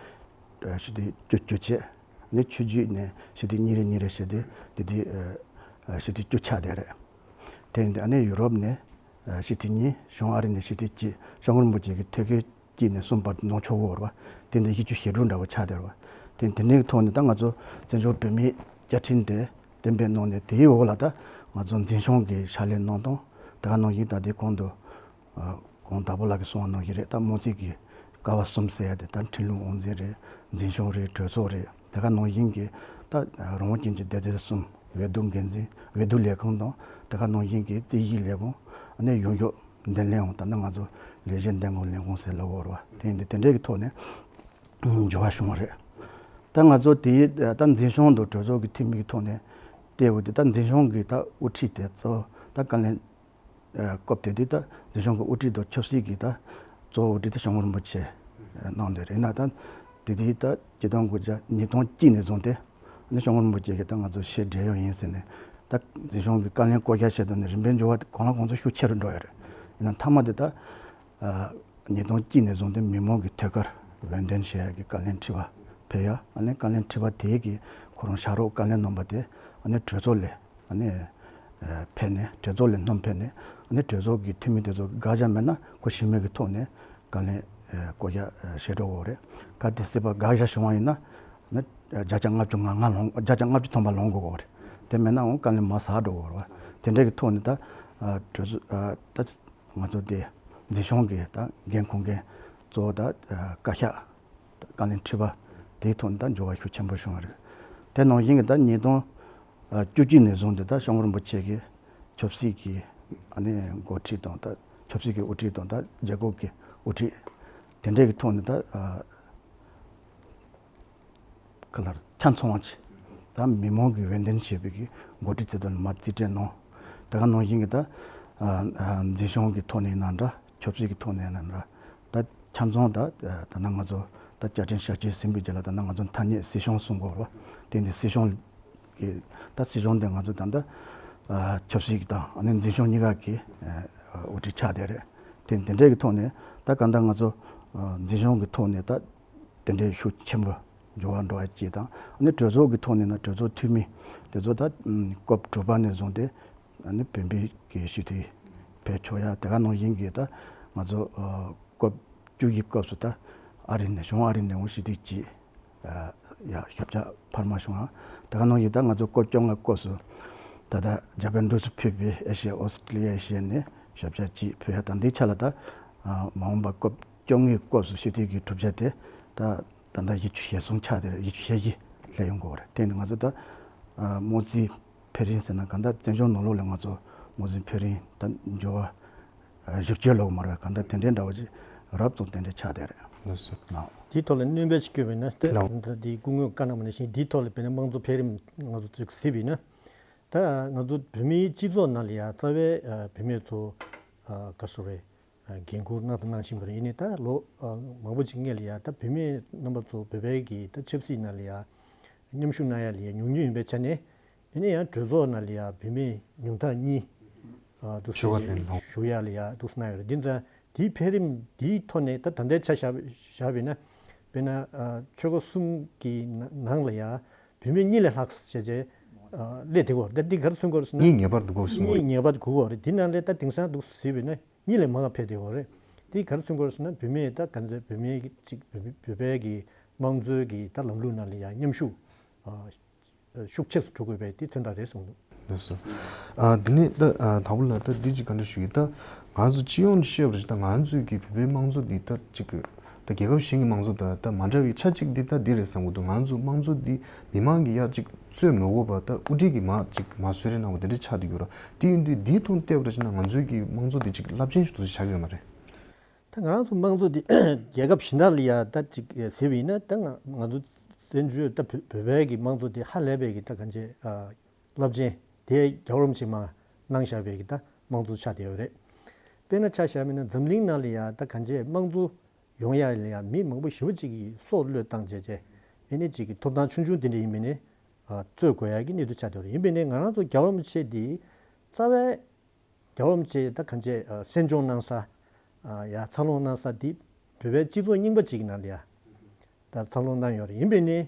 ཨ་ཞི་བདེ་བཅུ་བཅུ་བྱས། ཨ་ནི་ཆོས་བརྒྱུད་ནས་ཞི་བདེ་གཉིས་རེ་གཉིས་རེ་བྱས་ཏེ་དེ་དུས་ཨ་ཞི་བདེ་བཅུ་ཆགས་བསྡད་རེད། དེ་ཡིན་དུས་ཨ་ནི་ཡུ་རོབ་ནས་ཨ་ཞི་བདེ་གཉིས། གཞུང་ཨ་རི་ནས་ཞི་བདེ་གཅིག། སྐྱབས་མགོན་རིན་པོ་ཆེ་གི་ཐད་ཀའི་གཅིག་ནས་གསུམ་བར་དུ་གནང་ཆོག་གི་ཡོད་རེད་བ། དེ་འདྲ་བཞི་བཅུ་ཞེ་དྲུག་འདྲ་བོ་ཆགས་བསྡད་རེད་བ། དེ་དེ་འདྲའི་ཐོག་ནས་ད་ང་ཚོ་བཙན་བྱོལ་བོད་མིའི་བཅའ་ཁྲིམས་དེ་གཏན་འབེབས་གནང་ནས། དེའི་འོག་ལ་ད་ང་ཚོ་འཛིན་སྐྱོང་གི་ཕྱག་ལས་གནང་སྟངས། དེ་ག་ནང་བཞིན་ད་ལྟའི་གོང་དུ་ཨ་གོང་དྭགས་པོ་ལགས་ཀྱིས་གསུངས་པ་ནང་བཞིན་རེད། ད་མང་གཙོའི་གི་ཀ་བ་གསུམ་ཟེར་ཡ་དེ། ད་ཁྲིམས་ལུགས་དབང་འཛིན་རེད། འཛིན་སྐྱོང་རེད། གྲོས་ཚོགས་རེད། དེ་ག་ནང་བཞིན་གྱི་ད་རང་དབང་ཅན་གྱི་སྡེ་ཚན་གསུམ། འོས་བསྡུ་འགན་འཛིན། འོས་བསྡུ་ལས་ཁང་དང་། དེ་ག་ནང་བཞིན་གྱི་རྩིས་ཞིབ་ལས་ཁུངས། ཨ་ནི་ཡོངས་ཁྱབ་འདེམས་ལྷན་འོང་། ད་ནི་ང་ཚོ་ལས་བྱེད་འདེམས་ཁོངས་ལས་ཁུངས་ཟེར་ལབ་དགོས་རེད་བ། དེ་ཡིན་དུས་དེ་འདྲའི་གི་ཐོག་ནས་འགྱུར་བ་བྱུང་བ་རེད། ད་ང་ཚོ་དེའི་ད་འཛིན་སྐྱོང་དང་གྲོས་ཚོགས་ཀྱི་འཐུས་མི་གི་ཐོག་ནས་བལྟས་ཡོང་དུས། ད་འཛིན་སྐྱོང་གི་ད་དབུ་ཁྲིད་དེ་གཙོ་བོ་ད་བཀའ་བློན། ཨ་སྐབས་དེ་དུས་ད་འཛིན་སྐྱོང་གི་དབུ་ཁྲིད་དང་ཆབ་སྲིད་ཀྱི་ད་གཙོ་བོ་དབུ་ཁྲིད་དེ་སྐྱབས་མགོན་རིན་པོ་ཆེ་གནང་བསྡད་རེད། ཡིན་ན་ད་དེ་དུས་ད་ཆིག་སྟོང་དགུ་བརྒྱ་ཉིས་སྟོང་གཅིག་ནས་བཟུང་སྟེ་ཨ་ནི་སྐྱབས་མགོན་རིན་པོ་ཆེ་གིས་ད་ང་ཚོ་ཕྱིར་བསྒྲལ་ཡག་ཡིན་ཟེར་ནས། ད་འཛིན་སྐྱོང་གི་བཀའ་བློན་བསྐོ་གཞག་བྱས་དོན་ནི་རིམ་པས་འགྱུར་བ་གང་ལ་གང་འཚམ་ཤུགས་ཆེ་རུ་འགྲོ་ཡོད་རེད། ཡིན་ན་མཐའ་མ་དེ་ད་ཨ་ཉིས་སྟོང་གཅིག་ནས་བཟུང་སྟེ་མི་མང་གི་ཐད་ཀར་འོས་འདེམས་བྱེད་ཡག་གི་བཀའ་བློན་ཁྲི་པ་ཕེབས་ཡ། ཨ་ནི་བཀའ་བློན་ཁྲི་པ་དེ་གིས་ཁོ་རང་ཕྱག་རོགས་བཀའ་བློན་རྣམ་པ་དེ་ཨ་ནི་གྲོས་ཚོགས་ལ་ཨ་ནི་ཨ་ཕེབས་ནས། གྲོས་ཚོགས་ལ་སྣུམ་ཕེབས་ནས། ཨ་ནི་གྲོས་ཚོགས་ཀྱི་འཐུས་མི་དེ་ཚོ་དགག་བཞག་མེད་ན་ཁོ་ཞུ་མེད་ཀྱི་ཐོག་ནས་བཀའ་བློན་ཨ་བསྐོ་གཞག་ཨ་བྱེད་འགྲོ་དགོས་རེད། གལ་ཏེ་སྲིད་པ་དགག་བཞག་བྱུང་བ་ཡིན་ན་ཨ་ནི་བརྒྱ་ཆ་ལྔ་བཅུ་ང་ལྔ་ལོངས། བརྒྱ་ཆ་ལྔ་བཅུ་ཐམ་པ་ལོངས་དགོས་རེད། དེ་མེད་ན་འོང་བཀའ་བློན་མར་ཟག་འགྲོ་དགོས་རེད་བ། དེ་འདྲའི་གི་ཐོག་ནས་ད་ཨ་གྲོས་ཚོགས་ཨ་ད་ང་ཚོ་དེ་འཛིན་སྐྱོང་གི་ད་འགན་འཁུར་མཁན་གཙོ་བོ་ད་ཨ་བཀའ་ཤག་བཀའ་བློན་ཁྲི་པ་དེའི་ཐོག་ནས་ད་འགྱུར་བ་ཤུགས་ཆེན་པོ་བྱུང་བ་རེད། དེ་ནང་བཞིན་གྱི་ད་ཉིས་སྟོང་བཅུ་གཅིག་ནས་བཟུང་སྟེ་ད་སྐྱབས་མགོན་རིན་པོ་ཆེ་གིས་ཆབ་སྲིད་ཀྱི་ཨ་ནི་འགོ་ཁྲིད་དང་། ད་ཆབ་སྲིད་ཀྱི་དབུ་ཁྲིད་དང་། ད་རྒྱལ་ཁབ་ཀྱི་དབུ་ཁྲིད་དེ་འདྲའི་གི་ཐོག་ནས་ད་ཨ་ག་ལ་ཆ་ཚང་བ་ཅིག་ད་མི་མང་གིས་འོས་འདེམས་བྱས་པའི་གི་འགོ་ཁྲིད་རྩ་དོན་མར་རྩིས་སྤྲད་གནང་། དེ་ག་ནང་བཞིན་གྱི་ད་ཨ་ཨ་འཛིན་སྐྱོང་གི་ཐོག་ནས་ཡིན་ན་འདྲ། ཆབ་སྲིད་ཀྱི་ཐོག་ནས་ཡིན་ན་འདྲ། ད་ཆ་ཚང་ད་ད་ནང་ང་ཚོ་ད་བཅའ་ཁྲིམས་ཞབས་ཕྱི་ཟིན་པའི་རྗེས་ལ་ད་ནང་ང་ཚོ་ཐ་སྙད་སྲིད་གཞུང་གསུང་གི་ཡོད་རེད་བ། དེ་ནི་སྲིད་གཞུང་གི་ད་སྲིད་གཞུང་དེ་ང་ཚོ་ད་ལྟ་ཨ་ཆབ་སྲིད་ཀྱི་དང་ཨ་ནི་འཛིན་སྐྱོང་གཉིས་ཀ་གི་ཨ་དབུ་ཁྲིད་ཆགས་བསྡད་རེད། དེ་དེ་འདྲའི་གི་ཐོག་ནས་ད་གང་ལྟར་ང་ཚོ་ཨ་འཛིན་སྐྱོང་གི་ཐོག་ནས་ད་དེ་འདྲའི་ཤུགས་ཆེན་པོ་འགྱུར་བ་འགྲོ་བ་ཅིག་དང་། ཨ་ནི་གྲོས་ཚོགས་ཀྱི་ཐོག་ནས་ན་གྲོས་ཚོགས་འཐུས་མི་དེ་ཚོ་ད་ཨ་སྐབས་དྲུག་པ་ནས་བཟུང་སྟེ་ཨ་ནི་བོད་པའི་གི་སྤྱི་འཐུས་ཕེབས་ཆོག་ཡ། དེ་ག་ནང་བཞིན་གྱི་ད་ང་ཚོ་ཨ་སྐབས་བཅུ་བཞི་སྐབས་སུ་ད་ཨ་རི་ནས། གཞུང་ཨ་རི་ནས་འོང་སྤྱི་འཐུས་ཀྱི་ཨ་ཡ་ཞབས་བཅགས་འཕར་མ་བྱུང་ཡ། དེ་ག་ནང་བཞིན་ད་ང་ཚོ་སྐབས་བཅོ་ལྔ་སྐབས་སུ་ད་ལྟ་འཇར་པན་འདྲ་བོ་ཕེབས་པའི་ཨེ་ཤི་ཡ། ཨོ་སི་ཀྲི་ལི་ཡ། ཨེ་ཤི་ཡ་ནས་ཞབས་བཅགས་ཅིག་ཕེབས་ཡ། ད་འདི་ཆ་ལ་ད་ཨ་མ་འོངས་པ་སྐབས་བཅོ་ལྔའི་སྐབས་སུ་སྤྱི་འཐུས་ཀྱི་གྲུབ་ཆ་དེ་ད་ད་ལྟ་བཞི་བཅུ་ཞེ་གསུམ་ཆགས་དེ་རེད། བཞི་བཅུ་ཞེ་བཞི་སླེབས་ཡོང་གི་ཡོད་རེད། དེ་ནི་ང་ཚོ་ད་ཨ་དམངས་གཙོའི་འཕེལ་རིམ་ཟེར་ན་གང་ལྟར་བཙན་བྱོལ་ནང་ལོགས་ལ་ང་ཚོ་དམངས་གཙོའི་འཕེལ་རིམ་ད་འགྱུར་བ་ཨ་གཞི་བཅོལ་ལོག་མ་རེད། གང་ལྟར་དེ་འདྲའི་འདྲ་བ་ཅིག་རབ་ཙམ་དེ་འདྲའི་ཆགས་བསྡད་རེད། ལགས་སོ། ལགས། དེའི་ཐོག་ལ་སྣོན་པ་ཅིག་བསྐྱོན་པ་ཡིན་ན། ད་ལགས། ད་དེའི་སྐུ་ངོས་བཀའ་གནང་བ་ནང་བཞིན་དེའི་ཐོག་ལ་དཔེར་ན་དམངས་གཙོ་འཕེལ་རིམ་ང་ཚོ་ཅིག་གཟིགས་པ་ཡིན་ན། ད་ང་ཚོ་བོད་མིའི་སྤྱི་ཚོགས་ནང་ལ་ཡ་རྩ་བའི་ཨ་བུད་མེད་ཚོ་ཨ་ག་རེ་ཟེར་དགོས་རེད། འགན་ཁུར་གནང་དང་གནང་བཞིན་པ་རེད། ཡིན་ནའི་ད་ལོ་ཨ་མང་པོ་ཅིག་སྔོན་ལ་ཡ་ད་བུད་མེད་རྣམ་པ་ཚོ་བོད་པའི་གི་ད་ཆབ་སྲིད་ནང་ལ་ཡ་མཉམ་ཞུགས་གནང་ཡ་ལ་ཡ་ཉུང་ཉུང་ཡིན་པའི་ཆ་ནས། ཡིན་ན་ཡང་གྲོས་ཚོགས་ནང་ལ་ཡ་བུད་མེད་ཉུང་མཐའ་གཉིས་ཨ་འདུག་ཞུ་བ་ཞུ་དེ་ལོ། ཞུ་ཡ་ལ་ཡ་འདུག་གནང་ཡོད་རེད། འདི་ཙང་དེའི་འཕེལ་རིམ་འདིའི་ཐོག་ནས་ད་ད་ལྟའི་ཆ་བཞག་བཞག་པ་ཡིན་ན། དཔེར་ན་ཨ་ཆོལ་ཁ་གསུམ་གི་ནང་ནང་ལ་ཡ་བུད་མེད་གཉིས་ལས་ལྷག་བྱས་བྱས་ཨ་སླེབས་བསྡད་ཡོད་རེད། ད་འདི་ག་རེ་མཚོན་གྱི་ཡོད་རེད་ཟེར་ན། གཉིས་ངེས་པར་འདུག་གོ་གསུང་གི་གཉིས་ངེས་པར་དགོས་ཀྱི་ཡོད་རེད། འདི་ནང་ལས་ད་དེང་སང་འདུག་ཟེར་བ་ཡིན་ན། གཉིས་ལས་མང་བ་ཕེབས་བསྡད་ཡོད་རེད། དེ་ག་རེ་མཚོན་གྱི་ཡོད་རེད་ཟེར་ན། བུད་མེད་ད་ག་ཚོད་བུད་མེད་ཀྱི་ཅིག་བོད་པའི་གི་དམངས་གཙོའི་གི་ད་ལམ་ལུགས་ནང་ལ་ཡང་མཉམ་ཞུགས་ཨ་ཤུགས་ཆེ་རུ་འགྲོ་དགོས་པའི་དེ་མཚོན་རྟགས་རེད་གསུངས་འདུག། ལགས་སོ། ཨ་དེ་ནས་ད་ཨ་དྭགས་པོ་ལགས། ད་འདི་ཅིག་ག་འདྲ་ཞུ་གི། ད་ང་ཚོ་སྤྱི་ཡོངས་ནས་བཤད་པ་རེད། ད་ང་ཚོའི་གི་བོད་པའི་དམངས་གཙོ་འདི་ད་ཅིག་གི་ད་རྒྱལ་ཁབ་གཞན་གྱི་དམངས་གཙོ་དང་ད་མ་འདྲ་བའི་ཆ་གཅིག་འདི་ད་འདི་རེད་བསམ་གྱི་འདུག། ང་ཚོ་དམངས་གཙོ་འདི་མི་མང་གིས་ཡར་ཅིག་རྩོད་མི་དགོས་པ་ད་དབུ་ཁྲིད་ཀྱིས་མར་ཅིག་མར་གསོལ་རས་གནང་བ་དེ་འདྲ་ཆགས་བསྡད་ཡོད་ར། དེ་ཡིན་དུས་འདིའི་ཐོག་བལྟས་པ་རེད་ཅེ་ན། ང་ཚོའི་གི་དམངས་གཙོ་འདི་ཅིག་རླབས་ཆེན་ཞིག་ཏུ་ཆགས་ཡོད་མ་རེད། ད་ང་རང་ཚོ་དམངས་གཙོ་འདི་རྒྱལ་ཁབ་གཞན་དག་ལ་ཡ་ད་ཅིག་ཟེར་བ་ཡིན་ན། ད་ང་ང་ཚོ་བཙན་བྱོལ་ད་བོད་བོད་པའི་གི་དམངས་གཙོ་འདི་ཧ་ལས་པའི་གི་ད་གང་བྱས་རླབས་ཆེན་དེ་རྒྱལ་བ་རིན་པོ་ཆེས་མར་གནང་བཞག་པའི་གི་ད་དམངས་གཙོ་ཆགས་བསྡད་ཡོད་རེད། དཔེར་ན་ཆ་བཞག་པ་ཡིན་ན་འཛམ་གླིང་ནང་ལ་ཡ་ད་གང་བྱས་དམངས་གཙོ་ཡོང་ཡ་ལ་ཡ་མི་མང་པོ་ཞེ་པོ་ཅིག་གིས་སྲོག་བློས་བཏང་བྱས་བྱས་ཨེ་ནི་ཅིག་གི་ཐོབ་ཐང་ཆུང་ཆུང་དེ་འདྲ་ཡིན་པ་ཡིན་ན་རྩོད་དགོས་ཡ་གི་གནས་ཚུལ་ཆགས་བསྡད་ཡོད་རེད། ཡིན་པ་ཡིན་ན་ང་རང་ཚོ་རྒྱལ་བ་རིན་པོ་ཆེ་འདི་རྩ་བའི་རྒྱལ་བ་རིན་པོ་ཆེ་ད་གང་བྱས་ཨ་གསན་སྦྱོང་གནང་ས། ཨ་ཡ་འཚར་ལོངས་གནང་ས་འདི་བོད་པའི་སྤྱི་ཚོགས་རྙིང་པ་ཅིག་གི་ནང་ལ་ཡ་ད་འཚར་ལོངས་གནང་ཡོད་རེད། ཡིན་པས་ནི་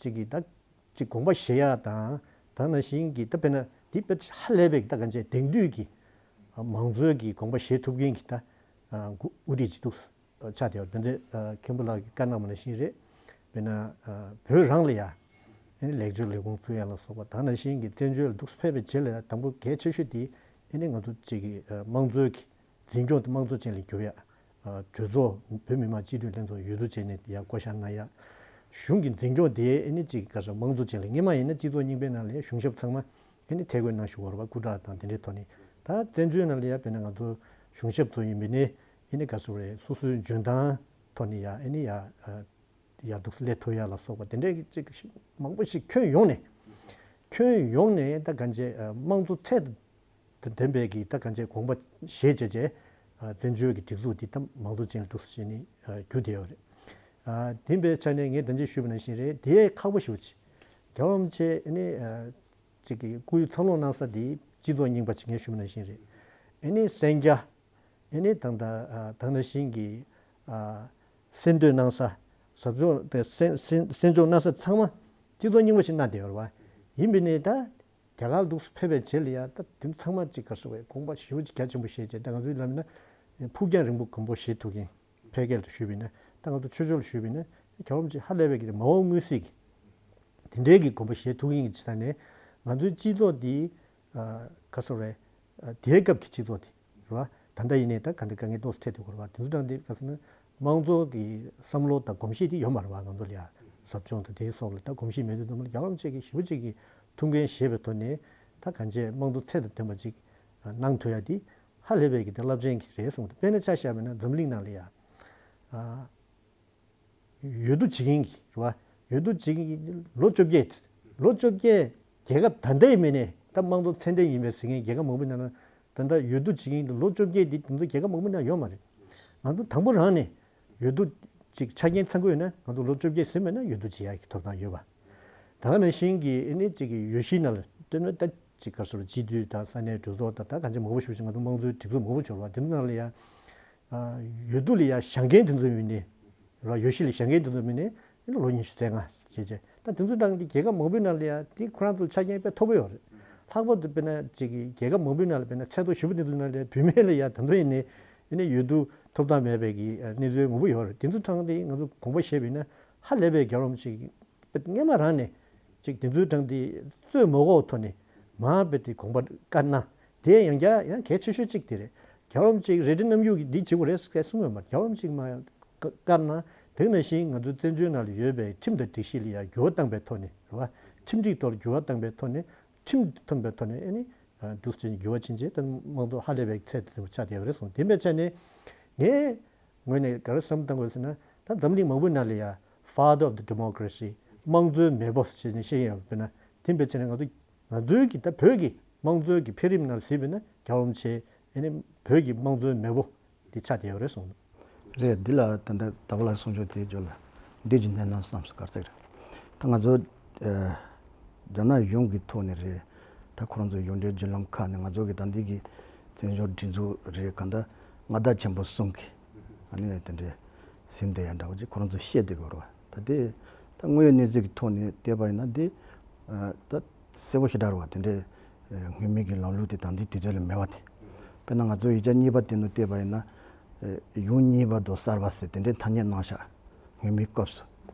ཅིག་གིས་ད་ཅིག་དགོངས་པ་བཞེས་ཡ་དང་། ད་ནང་བཞིན་གྱི་ད་དཔེར་ན་འདི་དཔེ་ཧ་ལས་པའི་ད་གང་བྱས་དེང་དུས་ཀྱི་ཨ་མང་གཙོའི་གི་དགོངས་པ་བཞེས་ཐུབ་མཁན་གྱི་ད་ཨ་འགོ་དབུ་ཁྲིད་ཅིག་འདུག་ཆགས་བསྡད་ཡོད། དེ་འདྲའི་ཨ་མཁན་པོ་ལགས་ཀྱིས་བཀའ་གནང་བ་ནང་བཞིན་རེད། དཔེར་ན་ཨ་བོད་རང་ལ་ཡ་ཨེ་ནི་ལེགས་བཅོས་ལས་ཁུངས་བཙུགས་ཡ་ལ་སོགས་པ། ད་ནང་བཞིན་གྱི་བཙན་བྱོལ་ལ་འདུག་སེ་ཕེབས་པའི་རྗེས་ལ་ཡ་དང་པོ་གལ་ཆེ་ཤོས་དེ་ཨེ་ནི་ང་ཚོ་གཅིག་གི་ཨ་དམངས་གཙོའི་གི་འཛིན་སྐྱོང་དེ་དམངས་གཙོ་ཅན་ལ་འགྱུར་ཡ། ཨ་གྲོས་ཚོགས་བོད་མི་མང་སྤྱི་འཐུས་ལྷན་ཚོགས་འོས་བསྡུ་བྱས་ནས་ཡ་བསྐོ་བཞག་གནང་ཡ། གཞུང་གི་འཛིན་སྐྱོང་དེ་ཨེ་ནི་གཅིག་ག་རེ་ཟེར་དམངས་གཙོ་ཅན་ལ། སྔོན་མ་ཡིན་ན་སྤྱི་ཚོགས་རྙིང་པའི་ནང་ལ་ཡ་གཞུང་ཞབས་ཚང་མ་ཨེ་ནི་ཐད་བསྐོས་གནང་བཞུགས་ཡོད་རེད་པ། སྐུ་དྲག་དང་དེ་འདྲའི་ཐོག་ནས། ད་བཙན་བྱོལ་ནང་ལ་ཡ་དཔེར་ན་ང་ཚོ་གཞུང་ཞབས་ཚོ་ཡིན་པ་ཡིན་ན་ཨེ་ནི་ག་རེ་ཟེར་དགོས་རེད། སོ་སོའི་འཇོན་ཐང་ཐོག་ནས་ཡ་ཨེ་ནི་ཡ་ཨ་ཡ་འདུག་སླེབས་ཐུབ་ཡ་ལ་སོགས་པ་དེ་འདྲའི་ཅིག་མང་པོ་ཞིག་ཁྱོན་ཡོངས་ནས། ཁྱོན་ཡོངས་ནས་ད་གང་བྱས་ཨ་དམངས་གཙོ་ཚད་དང་ལྡན་པའི་གི་ད་གང་བྱས་དགོངས་པ་བཞེས་བྱས་བྱས་ཨ་བཙན་བྱོལ་གྱི་སྒྲིག་འཛུགས་འདི་ད་དམངས་གཙོ་ཅན་འདུག་ཟེར་ནས་ཨ་གྱུར་བསྡད་ཡོད་རེད། ཨ་དེ་འབའི་ཆ་ནས་ངས་ད་གིན་ཞུས་པ་ནང་བཞིན་རེད། དེ་ཁག་པོ་ཞེ་པོ་ཅིག་རྒྱལ་བ་རིན་པོ་ཆེ་ཨ་ནི་ཨ་ཅིག་གི་སྐུའི་འཚར་ལོངས་གནང་ས་འདི་སྤྱི་ཚོགས་རྙིང་པ་ཅིག་ངས་ཞུས་པ་ནང་བཞིན་རེད། ཨ་ནི་གསན་རྒྱ། ཨེ་ནི་ད་ལྟ་ཨ་ད་ནང་བཞིན་གྱི་ཨ་གསན་བསྡད་གནང་ས། ཟབ་སྦྱོང་དེ་གསན་གསན་གསན་སྦྱོང་གནང་ས་ཚང་མ་སྤྱི་ཚོགས་རྙིང་པ་ཞིག་གནང་བསྡད་ཡོད་རེད་པ། ཡིན་པས་ནི་ད་རྒྱ་གར་འདུག་སེ་ཕེབས་པའི་རྗེས་ལ་ཡ་ད་དེ་ཚང་མ་ཅིག་ག་རེ་ཟེར་དགོས་རེད། དགོངས་པ་ཞེ་པོ་ཅིག་རྒྱ་ཆེན་པོ་བཞེས་བྱས། ད་ང་ཚོའི་ལམ་ན་ཕུགས་རྒྱང་རིང་པོ་གོམ་པ་བཞེས་ཐུབ་མཁན། ཕལ་སྐད་ལ་ཞུས་པ་ཡིན་ན། ད་ང་ཚོ་ཆོས་ཕྱོགས་ལ་ཞུས་པ་ཡིན་ན་རྒྱལ་བ་རིན་པོ་ཆེ་ཧ་ལས་པའི་གི་མ་འོངས་མངོན་གསལ་གྱི་དེ་འདྲའི་གི་དགོངས་པ་བཞེས་ཐུབ་མཁན་གྱི་ཆ་ནས་ང་ཚོའི་སྤྱི་ཚོགས་འདི་ཨ་ག་རེ་ཟེར་དགོས་རེད། ཨ་དེའི་སྐབས་ཀྱི་སྤྱི་ཚོགས་དེ་རེད་པ། ད་ལྟ་ཡིན་ནའི་ད་ག་འདྲ་དཀའ་ངལ་ཏོག་ཙམ་འཕྲད་བསྡད་ཡོད་རེད་པ། དེ་ཚོ་དང་དེ་ག་རེ་ཟེར་ན་དམངས་གཙོ་གི་བསམ་བློ་དང་གོམས་གཤིས་དེ་ཡོད་མ་རེད་པ། ང་ཚོ་ལ་ཡ་ཟབ་སྦྱོང་དང་དེའི་སོགས་ལ་ད་གོམས་གཤིས་མེད་དུས་ཙམ་པ་ལ་རྒྱལ་བ་རིན་པོ་ཆེ་གིས་ཞེ་པོ་ཅིག་གི་ཐུགས་འགན་བཞེས་པའི་ཐོག་ནས་ད་གང་བྱས་དམངས་གཙོ་ཚད་དང་ལྡན་པ་ཅིག་གནང་ཐུབ་ཡ་དེ་ཧ་ལས་པའི་གི་དེ་རླབས་ཆེན་གྱི་རེད་གསུངས་འདུག་དཔེར་ན་ཆ་བཞག་པ་ཡིན་ན་འཛམ་གླིང་ནང་ལ་ཡ་ཨ་འོས་བསྡུ་བྱེད་མཁན་གྱི་རེད་པ། འོས་བསྡུ་བྱེད་མཁན་གྱི་ལོ་བཅོ་བརྒྱད། ལོ་བཅོ་བརྒྱད་རྒྱལ་ཁབ་ད་ལྟའི་མིན་ནས་ད་དམངས་གཙོ་ཚད་ལྡན་ཡིན་པའི་ཟེར་མཁན་རྒྱལ་ཁབ་མང་པོའི་ནང་ན་ད་ལྟ་འོས་བསྡུ་བྱེད་མཁན་གྱི་ལོ་བཅོ་བརྒྱད་འདི་དེ་ཚོ་རྒྱལ་ཁབ་མང་པོའི་ནང་ཡོད་མ་རེད། ང་ཚོ་དང་པོ་རང་ནས་འོས་བསྡུ་ཅིག་ཆ་རྐྱེན་ཚང་དགོས་ཡོད་ན་ང་ཚོ་ལོ་བཅོ་བརྒྱད་ཟིན་པ་ན་འོས་བསྡུ་བྱེད་ཡ་གི་ཐོབ་ཐང་ཡོད་པ། ད་ག་ནང་བཞིན་གྱི་ཨེ་ནི་གཅིག་གི་འོས་གཞི་ནང་ལ་སྟོན་ན་ད་གཅིག་ག་རེ་ཟེར་སྤྱི་འཐུས་དང་ས་གནས་གྲོས་ཚོགས་དང་ད་གང་ཅི་མང་པོ་ཞིག་ང་ཚོ་དམངས་གཙོའི་སྒྲིག་འཛུགས་མང་པོ་འབྱོར་བ་དེ་ཚོ་ནང་ལ་ཡང་འོས་བསྡུ་ལ་ཡང་བཞེངས་མཁན་དེ་ཚོ་མིན་ནས་ར་འོས་གཞི་ལ་བཞེངས་མཁན་དེ་ཚོ་མིན་ནས་ཨེ་ནི་ལོ་ཉི་ཤུ་རྩ་ལྔ་བྱས་རྗེས་ད་དེ་ཚོ་ནང་གི་རྒྱལ་ཁབ་མང་པོའི་ནང་ལ་ཡང་དེ་ཁོ་རང་ཚོ་ཆ་རྐྱེན་དཔེ་མཐོ་པོ་ཡོད་རེད། ལྷག་པར་དུ་དཔེར་ན་གཅིག་གི་རྒྱལ་ཁབ་མང་པོའི་ནང་ལ་དཔེར་ན་ཚད་མཐོ་ཞེ་པོ་དེ་ཚོའི་ནང་ལ་བུད་མེད་ལ་ཡང་ད་དུང་ཡིན་ནས་ཨེ་ནི་འོས་བསྡུ་ཐོབ་ཐང་མེད་པའི་གི་གནས་ཚུལ་མང་པོ་ཡོད་རེད། དེ་ཚོ་ཚང་དེ་ང་ཚོ་དགོངས་པ་བཞེས་པ་ཡིན་ན་ཧ་ལས་པའི་རྒྱལ་བ་རིན་པོ་ཆེ་གི་སྔོན་མ་རང་ནས་ཅིག་དེ་ཚོའི་གྲངས་དེ་རྩོད་མ་དགོས་ཐོག་ནས་མ་དཔེ་དེ་དགོངས་པ་བཀའ་གནང་། དེ་ཡང་བསྐྱར་ཡང་གལ་ཆེ་ཤོས་གཅིག་དེ་རེད། རྒྱལ་བ་རིན་པོ་ཆེ་གི་རེ་འདུན་རྣམ་དབྱེ་གི་འདི་བྱེད་དགོས་རེད་ཟེར་གསུངས་ཡོད་མ་རེད། རྒྱལ་བ་རིན་པོ་ཆེ་གི་མ་བཀའ་གནང་། དེ་ནང་བཞིན་ང་ཚོའི་བཙན་བྱོལ་ནང་ལ་ཡོད་པའི་ཁྲིམས་དང་སྒྲིག་གཞི་ལ་ཡང་འགྱུར་བ་བཏང་པའི་ཐོག་ནས་རེད་བ། ཁྲིམས་སྒྲིག་ཐོག་ལ་འགྱུར་བ་བཏང་པའི་ཐོག་ནས་ཁྲིམས་མཐུན་པའི་ཐོག་ནས་ཨེ་ནི་འདུག་ཅིང་འགྱུར་བ་ཕྱིན་ཆད་ད་དམངས་གཙོ་ཧ་ལས་པའི་ཚད་དེ་ཆགས་བསྡད་ཡོད་རེད་གསུངས། དེ་འདྲའི་ཆ་ནས་ངས་ངོས་ནས་ག་རེ་བསམ་བཏང་དགོས་ཟེར་ན། ད་འཛམ་གླིང་མང་པོའི་ནང་ལ་ཡ་Father of the Democracy། དམངས་གཙོའི་མེས་པོ་ཞེས་ནས་བཤད་ཡོད་པས་ན། དེ་འབད་བྱས་ན་ང་ཚོ་ང་ཚོའི་གི་ད་བོད་ཀྱི་དམངས་གཙོའི་གི་འཕེལ་རིམ་ནང་གཟིགས་པས་ན་རྒྱལ་བ་རིན་པོ་ཆེ་ཨེ་ནི་བོད་ཀྱི་དམངས་གཙོའི་མེས་པོ་འདི་ཆགས་བསྡད་ཡོད་རེད་གསུངས་འདུག་རེད། འདི་ལ་ད་ལྟ་ད་བ་ལ་གསུང་ཆོས་དེའི་རྒྱུ་ལ་འདི་ཀྱི་གནད་དོན་བསམ་སུ་གར་ཚིག་རེད། ད་ང་ཚོ་རྒྱ་ནག་གཞུང་གི་ཐོག་ནས་རེད། ད་ཁོ་རང་ཚོ་གཞུང་འབྲེལ་བརྒྱུད་ལམ་ཁག་ནས་ང་ཚོ་གི་ད་འདི་གི་བཙན་བྱོལ་སྒྲིག་འཛུགས་རེད་གང་ལྟར་མངའ་བདག་ཆེན་པོ་གསུམ་གི་ཨ་ནི་དེ་འདྲའི་ཟིན་བསྡད་ཡ་འདྲ་བོ་ཅིག་ཁོ་རང་ཚོ་བཤད་བསྡད་ཡོད་རེད་བ། ད་དེ་ད་དངོས་ཡོད་གནས་ཚུལ་གྱི་ཐོག་ནས་བལྟས་པ་ཡིན་ན་འདི་ད་གསལ་པོ་ཞེ་དྲག་རེད་བ། དེ་འདྲའི་སྔོན་མའི་གི་ལམ་ལུགས་དེ་དང་འདི་དུས་ཚོད་ལ་མེད་བ་དེ། དཔེར་ན་ང་ཚོ་ཡིག་ཆ་གཉིས་པ་དེ་ནང་བལྟས་པ་ཡིན་ན་གཞུང་གཉིས་པ་དང་གསར་པ་ཟེར་དེ་འདྲའི་ཐ་སྙད་གནང་ཤག་སྔོན་མའི་སྐབས་སུ།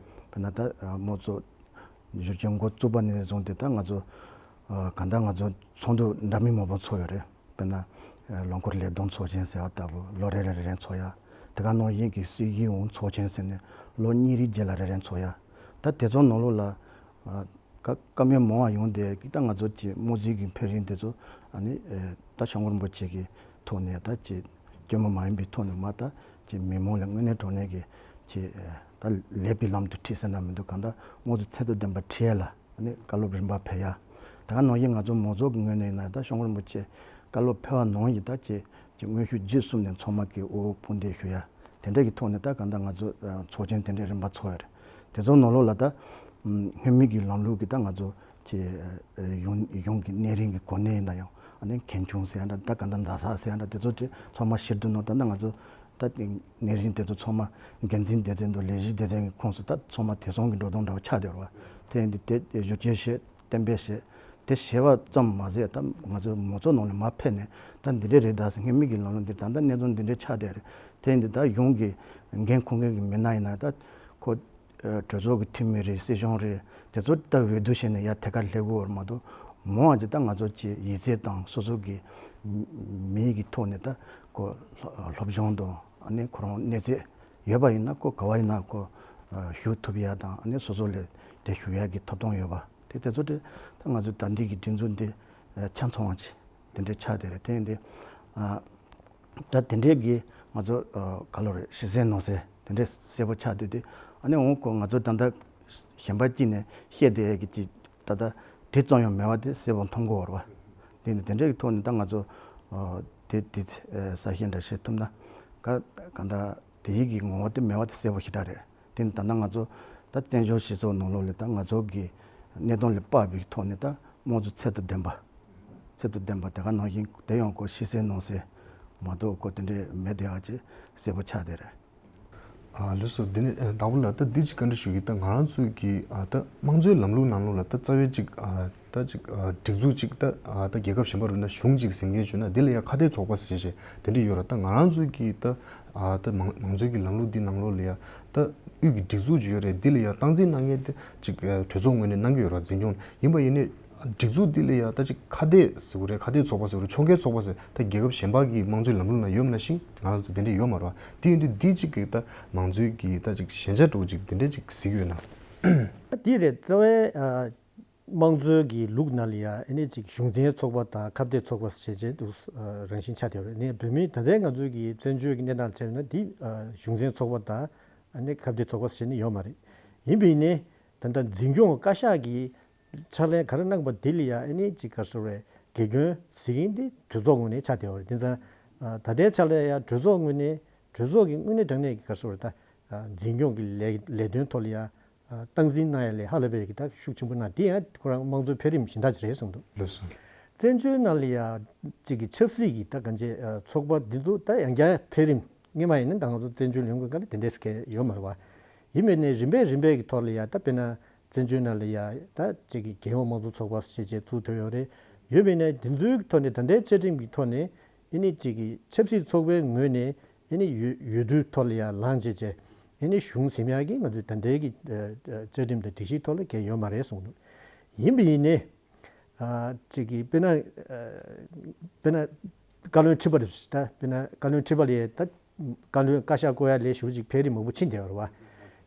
དཔེར་ན་ད་དམངས་གཙོ་བསྒྱུར་བཅོས་འགོ་བཙུགས་པ་ནས་བཟུང་སྟེ་ད་ང་ཚོ་ཨ་གང་ལྟར་ང་ཚོ་ཚོགས་འདུ་འདྲ་མིན་མང་པོ་ཚོགས་ཡོད་རེད། དཔེར་ན་ཨ་ལོ་འཁོར་ལས་བསྡོམས་ཚོགས་ཆེན་ཟེར་བ་ལྟ་བུ་ལོ་རེ་རེ་རེ་རེ་ཚོགས་ཡ། དེ་ག་ནང་བཞིན་གྱི་སྲིད་བྱུས་འོང་ཚོགས་ཆེན་ཟེར་ནས་ལོ་གཉིས་རེའི་རྗེས་ལ་རེ་རེ་ཚོགས་ཡ། ད་དེ་ཚོ་ནང་ལོགས་ལ་ཨ་བཀའ་བཀའ་མོལ་མང་བ་ཡོང་དེ་ད་ང་ཚོ་གི་དམངས་གཙོའི་གི་འཕེལ་རིམ་དེ་ཚོ་ཨ་ནི་ཨ་ད་སྐྱབས་མགོན་རིན་པོ་ཆེ་གི་ཐོག་ནས་ད་ཅི་ སྐྱོན་མ་མ་ཡིན་པའི་ཐོག་ནས་མ་ད་ཅིག་མི་མང་ལ་དངོས་གནས་དྲང་གནས་ཀྱི་ཅིག་ད་ལེགས་པའི་ལམ་དུ་ཁྲིད་ཟེར་ན་མི་འདུག་གང་ལྟར་དངོས་གཙོ་ཚད་དང་ལྡན་པ་ཁྲིད་ཡ་ལ་ཨ་ནི་བཀའ་སློབ་རིམ་པ་ཕེབས་ཡ། ད་ག་ནང་བཞིན་ང་ཚོ་མང་ཚོགས་ཀྱི་ངོས་ནས་ཡིན་ན་ད་སྐྱབས་མགོན་རིན་པོ་ཆེ་བཀའ་སློབ་ཕེབས་པ་ནང་བཞིན་ད་ཅིག་ཅིག་དངོས་ཤུགས་བརྒྱུད་གསུམ་ནས་ཚང་མ་གི་དབུ་དཔུང་འདེགས་ཞུ་ཡ། དེ་འདྲ་གི་ཐོག་ནས་ད་གང་ལྟར་ང་ཚོ་ཚོགས་ཆེན་དེ་འདྲའི་རིམ་པ་ཚོགས་ཡོད་རེད། དེ་ཚོ་ནང་ལོགས་ལ་ད་སྔོན་མའི་གི་ལམ་ལུགས་ཀྱི་ད་ང་ཚོ་ཅིག་གཞུང་གཞུང་གི་གནས་རིམ་གྱི་གོ་གནས་ཡིན་ན་ཡང་ཨ་ནི་མཁན་ཆུང་ཟེར་ཡ་འདྲ་ད་ག་འདྲ་ཟླ་ཚེས་ཟེར་ཡ་འདྲ་དེ་ཚོ་དེ་ཚང་མ་ཕྱིར་བསྡུ་གནང་ད་ལྟ་ང་ཚོ་ད་གནས་རིམ་དེ་ཚོ་ཚང་མ་འགན་འཛིན་སྡེ་ཚན་དང་ལས་གཞི་སྡེ་ཚན་གྱི་ཁོངས་སུ་ད་ཚང་མ་དེང་སང་གི་འགྲོ་སྟངས་འདྲ་བ་ཆགས་བསྡད་ཡོད་རེད་བ། དེ་ཡིན་དུས་དེ་བསྒྱུར་བཅོས་བྱས་གཏན་འབེབས་བྱས་དེ་བྱས་པ་ཙམ་མ་ཟད་ད་ང་ཚོ་མང་ཚོགས་ནང་ནས་མར་ཕེབས་ནས་ད་འདི་འདྲ་རེད་ད་ཟེར་སྔོན་མའི་གི་ལམ་ལུགས་འདི་ད་ལྟ་གནས་ཚུལ་འདི་འདྲ་ཆགས་བསྡད་རེད། དེ་ཡིན་དུས་ད་གཞུང་གི་འགན་འཁུར་མཁན་གྱི་མི་སྣ་ཡིན་ན་ད་ཁོ། གྲོས་ཚོགས་ཀྱི་འཐུས་མི་རེད། སྲིད་གཞུང་རེད། དེ་ཚོ་ད་འོས་བསྡུ་བྱས་ནས་ཡར་ཐད་ཀར་སླེབས་ཀྱི་ཡོད་རེད་མ་གཏོགས་མང་བ་ཅིག་ད་ང་ཚོ་ཅིག་ཡིག་ཚད་དང་སོ་སོ་གི་མིང་གི་ཐོག་ནས་ད་ཁོ་སློབ་སྦྱོང་དང་ཨ་ནི་ཁོ་རང་གནས་ཚད་ཡོད་པ་ཡིན་ན་ཁོ་ག་བ་ཡིན་ན་ཁོ་ཞུགས་ཐུབ་ཡ་དང་ཨ་ནི་སོ་སོ་ལས་དེ་ཞུགས་ཡ་གི་ཐོབ་ཐང་ཡོད་པ་དེ་དེ་ཚོ་དེ་ད་ང་ཚོ་ད་འདི་གི་སྒྲིག་འཛུགས་འདི་ཆ་ཚང་བ་ཅིག་དེ་འདྲ་ཆགས་བསྡད་རེད། དེ་ཡིན་དུས། ད་དེ་འདྲའི་གི་ང་ཚོ་ག་ལོ་རེད་ཤི་གསལ་ནང་གསལ་དེ་འདྲའི་གསལ་པོ་ཆགས་བསྡད་དེ་ཨ་ནི་འོང་ཁོ་ང་ཚོ་ད་ལྟ་གཞན་པ་གཅིག་ནས་བཤད་བསྡད་ཡས་ཀྱི་ཅིག་ད་ལྟ་དེ་ཙམ་ཡང་མེད་པ་དེ་གསལ་པོ་མཐོང་གི་ཡོད་རེད་བ། དེ་ནི་དེ་འདྲའི་གི་ཐོག་ནས་ད་ང་ཚོ་དེ་དེ་གསལ་བཤད་འདྲ་བྱེད་ཐུབ་ན་ག་ག་ད་དེ་ཡི་གི་ངོ་བོ་དེ་མེད་པ་དེ་གསལ་པོ་ཞེ་དྲག་རེད། དེ་ནི་ད་ལྟ་ང་ཚོ་ད་བཙན་བྱོལ་སྤྱི་ཚོགས་ནང་ལོགས་ལ་ད་ང་ཚོ་གི་གནད་དོན་ལ་དཔག་པའི་ཐོག་ནས་ད་དམངས་གཙོ་ཚད་དང་ལྡན་པ། ཚད་དང་ལྡན་པ་དེ་ག་ནང་བཞིན་དེ་ཡང་ཁོ་ཤི་གསལ་ནང་གསལ་མ་གཏོགས་ཁོ་དེ་འདྲའི་མེད་དེ་ཨ་ཅེ་གསལ་པོ་ཆགས་བསྡད་རེད། ཨ་ལགས་སོ། འདི་ནི་ཨ་དང་པོ་ལ་ད་འདི་ཅིག་བཀའ་འདྲི་ཞུ་གི་ད་ང་རང་ཚོའི་གི་ཨ་ད་དམངས་གཙོའི་ལམ་ལུགས་ནང་ལོགས་ལ་ད་རྩ་བའི་ཅིག་ཨ་ད་ཅིག་ཨ་སྒྲིག་འཛུགས་ཅིག་ད་ཨ་ད་རྒྱལ་ཁབ་གཞན་པ་རུ་ན་གཞུང་ཅིག་ཟིན་མཁན་བྱུང་ན་འདི་ལ་ཡང་ཁ་གཏད་ཚོགས་པ་ཟེར་བྱས་དེ་འདྲ་ཡོད་ར། ད་ང་རང་ཚོའི་གི་ད་ཨ་ད་མང་མང་གཙོའི་གི་ལམ་ལུགས་འདི་ནང་ལོགས་ལ་ཡང་ད་དབུས་ཀྱི་སྒྲིག་འཛུགས་ཅིག་ཡོད་རེད། འདི་ལ་ཡང་སྟངས་འཛིན་གནང་མཁན་དེ་ཅིག་ཨ་གྲོས་ཚོགས་ངོས་ནས་གནང་གི་ཡོད་ར། འཛིན་སྐྱོང་ཡིན་པ་ཡིན་ནའི་སྒྲིག་འཛུགས་འདི་ལ་ཡང་ད་ཅིག་ཁ་གཏད་ཟེར་དགོས་རེད། ཁ་གཏད་ཚོགས་པ་ཟེར་དགོས་རེད། ཕྱོགས་འགལ་ཚོགས་པ་ཟེར་ད་རྒྱལ་ཁབ་གཞན་པ་གི་དམངས་གཙོའི་ལམ་ལུགས་ནང་ཡོད་མ་ནང་བཞིན་ང་རང་ཚོ་དེ་འདྲ་ཡོད་མ་རེད་བ། དེ་ཡིན་དུས་འདི་ཅིག་གི་ད་མང་གཙོའི་གི་ད་ཅིག་ཞན་ཆ་འདྲ་བོ་ཅིག་དེ་འདྲ་ཅིག་གཟིགས་ཡོད་ན། ད་དེ་རེད། རྩ་བའི་ཨ་དམངས་གཙོའི་གི་ལུགས་ནང་ལ་ཡ་ཨ་ནི་ཅིག་གཞུང་འཛིན་ཚོགས་པ་དང་ཁ་གཏད་ཚོགས་པ་ཞེས་བྱས་འདུག་ཨ་རང་བཞིན་ཆགས་བསྡད་ཡོད་རེད། ཨ་ནི་བོད་མིའི་ད་ལྟའི་ང་ཚོའི་གི་བཙན་བྱོལ་གྱི་གནས་སྟངས་བྱས་ན་འདི་ཨ་གཞུང་འཛིན་ཚོགས་པ་དང་ཨ་ནི་ཁ་གཏད་ཚོགས་པ་ཞེས་ནི་ཡོད་མ་རེད། ཡིན་པས་ནི་ད་ལྟ་འཛིན་སྐྱོང་བཀའ་ཤག་གི་ཕྱག་ལས་ག་རེ་གནང་པ་འདི་ལ་ཡ་ཨ་ནི་ཅིག་ག་རེ་ཟེར་རེད། དགེ་སྐྱོན་གཟིགས་མཁན་འདི་གྲོས་ཚོགས་ངོས་ནས་ཆགས་བསྡད་ཡོད་རེད། དེ་ཙང་ཨ་ད་ལྟའི་ཕྱག་ལས་ཡ་གྲོས་ཚོགས་ངོས་ནས་གྲོས་ཚོགས་ཀྱི་དངོས་གནས་དྲང་གནས་ཀྱི་ག་རེ་ཟེར་རེད། ད་ཨ་འཛིན་སྐྱོང་གི་ལས་ལས་དོན་ཐོག་ལ་ཡ་ཨ་སྟངས་འཛིན་གནང་ཡ་ལས་ཧ་ལས་པའི་གི་ད་ཤུགས་ཆེན་པོ་གནང་། དེ་ཡང་ཁོ་རང་དམངས་གཙོའི་འཕེལ་རིམ་གཞན་དག་ཅིག་རེད་བསམ་འདུག་ལགས་སོ། བཙན་བྱོལ་ནང་ལ་ཡ་ཅིག་གི་ཆབ་སྲིད་ཀྱི་ད་གང་ཅི་ཨ་ཚོགས་པ་འདི་ཚོ་ད་ཡང་བསྐྱར་འཕེལ་རིམ་སྔོན་མ་ཡིན་ན་ད་ང་ཚོ་བཙན་བྱོལ་ཡོང་དགོས་ག་ལ་དེ་འདྲས་ཀྱི་ཡོད་མ་རེད་བ། ཡིན་མིན་ནས་རིམ་པས་རིམ་པས་ཀྱི་ཐོག་ལ་ཡ་ད་དཔེར་ན་བཙན་བྱོལ་ནང་ལ་ཡ་ད་ཅིག་གི་རྒྱལ་ཡོངས་དམངས་གཙོ་ཚོགས་པ་ཞེས་བྱས་བཙུགས་ཐུབ་ཡོད་རེད། ཡོད་མིན་ནས་དེ་ཚོའི་ཐོག་ནས་ད་ལྟའི་བཅའ་ཁྲིམས་ཀྱི་ཐོག་ནས་ཨ་ནི་ཅིག་གི་ཆབ་སྲིད་ཚོགས་པའི་ངོས་ནས་ཨ་ནི་འོས་འོས་བསྡུའི་ཐོག་ལ་ཡ་ལངས་བྱས་བྱས་ཨ་ནི་གཞུང་འཛིན་ཡག་གི་ང་ཚོའི་ད་ལྟའི་གི་ཨ་ཨ་བཅའ་ཁྲིམས་དང་སྒྲིག་གཞིའི་ཐོག་ལ་གལ་ཡོད་མ་རེད་གསུངས་འདུག་ཡིན་པ་ཡིན་ནས་ཨ་ཅིག་གི་དཔེར་ན་ཨ་དཔེར་ན་བཀའ་བློན་ཁྲི་པ་རེད་ད། དཔེར་ན་བཀའ་བློན་ཁྲི་པ་ལས་ད་བཀའ་བློན་བཀའ་ཤག་བསྐོ་ཡ་ལས་ཞུ་ཅིག་འཕེལ་རིམ་མང་པོ་ཕྱིན་བསྡད་ཡོད་རེད་བ།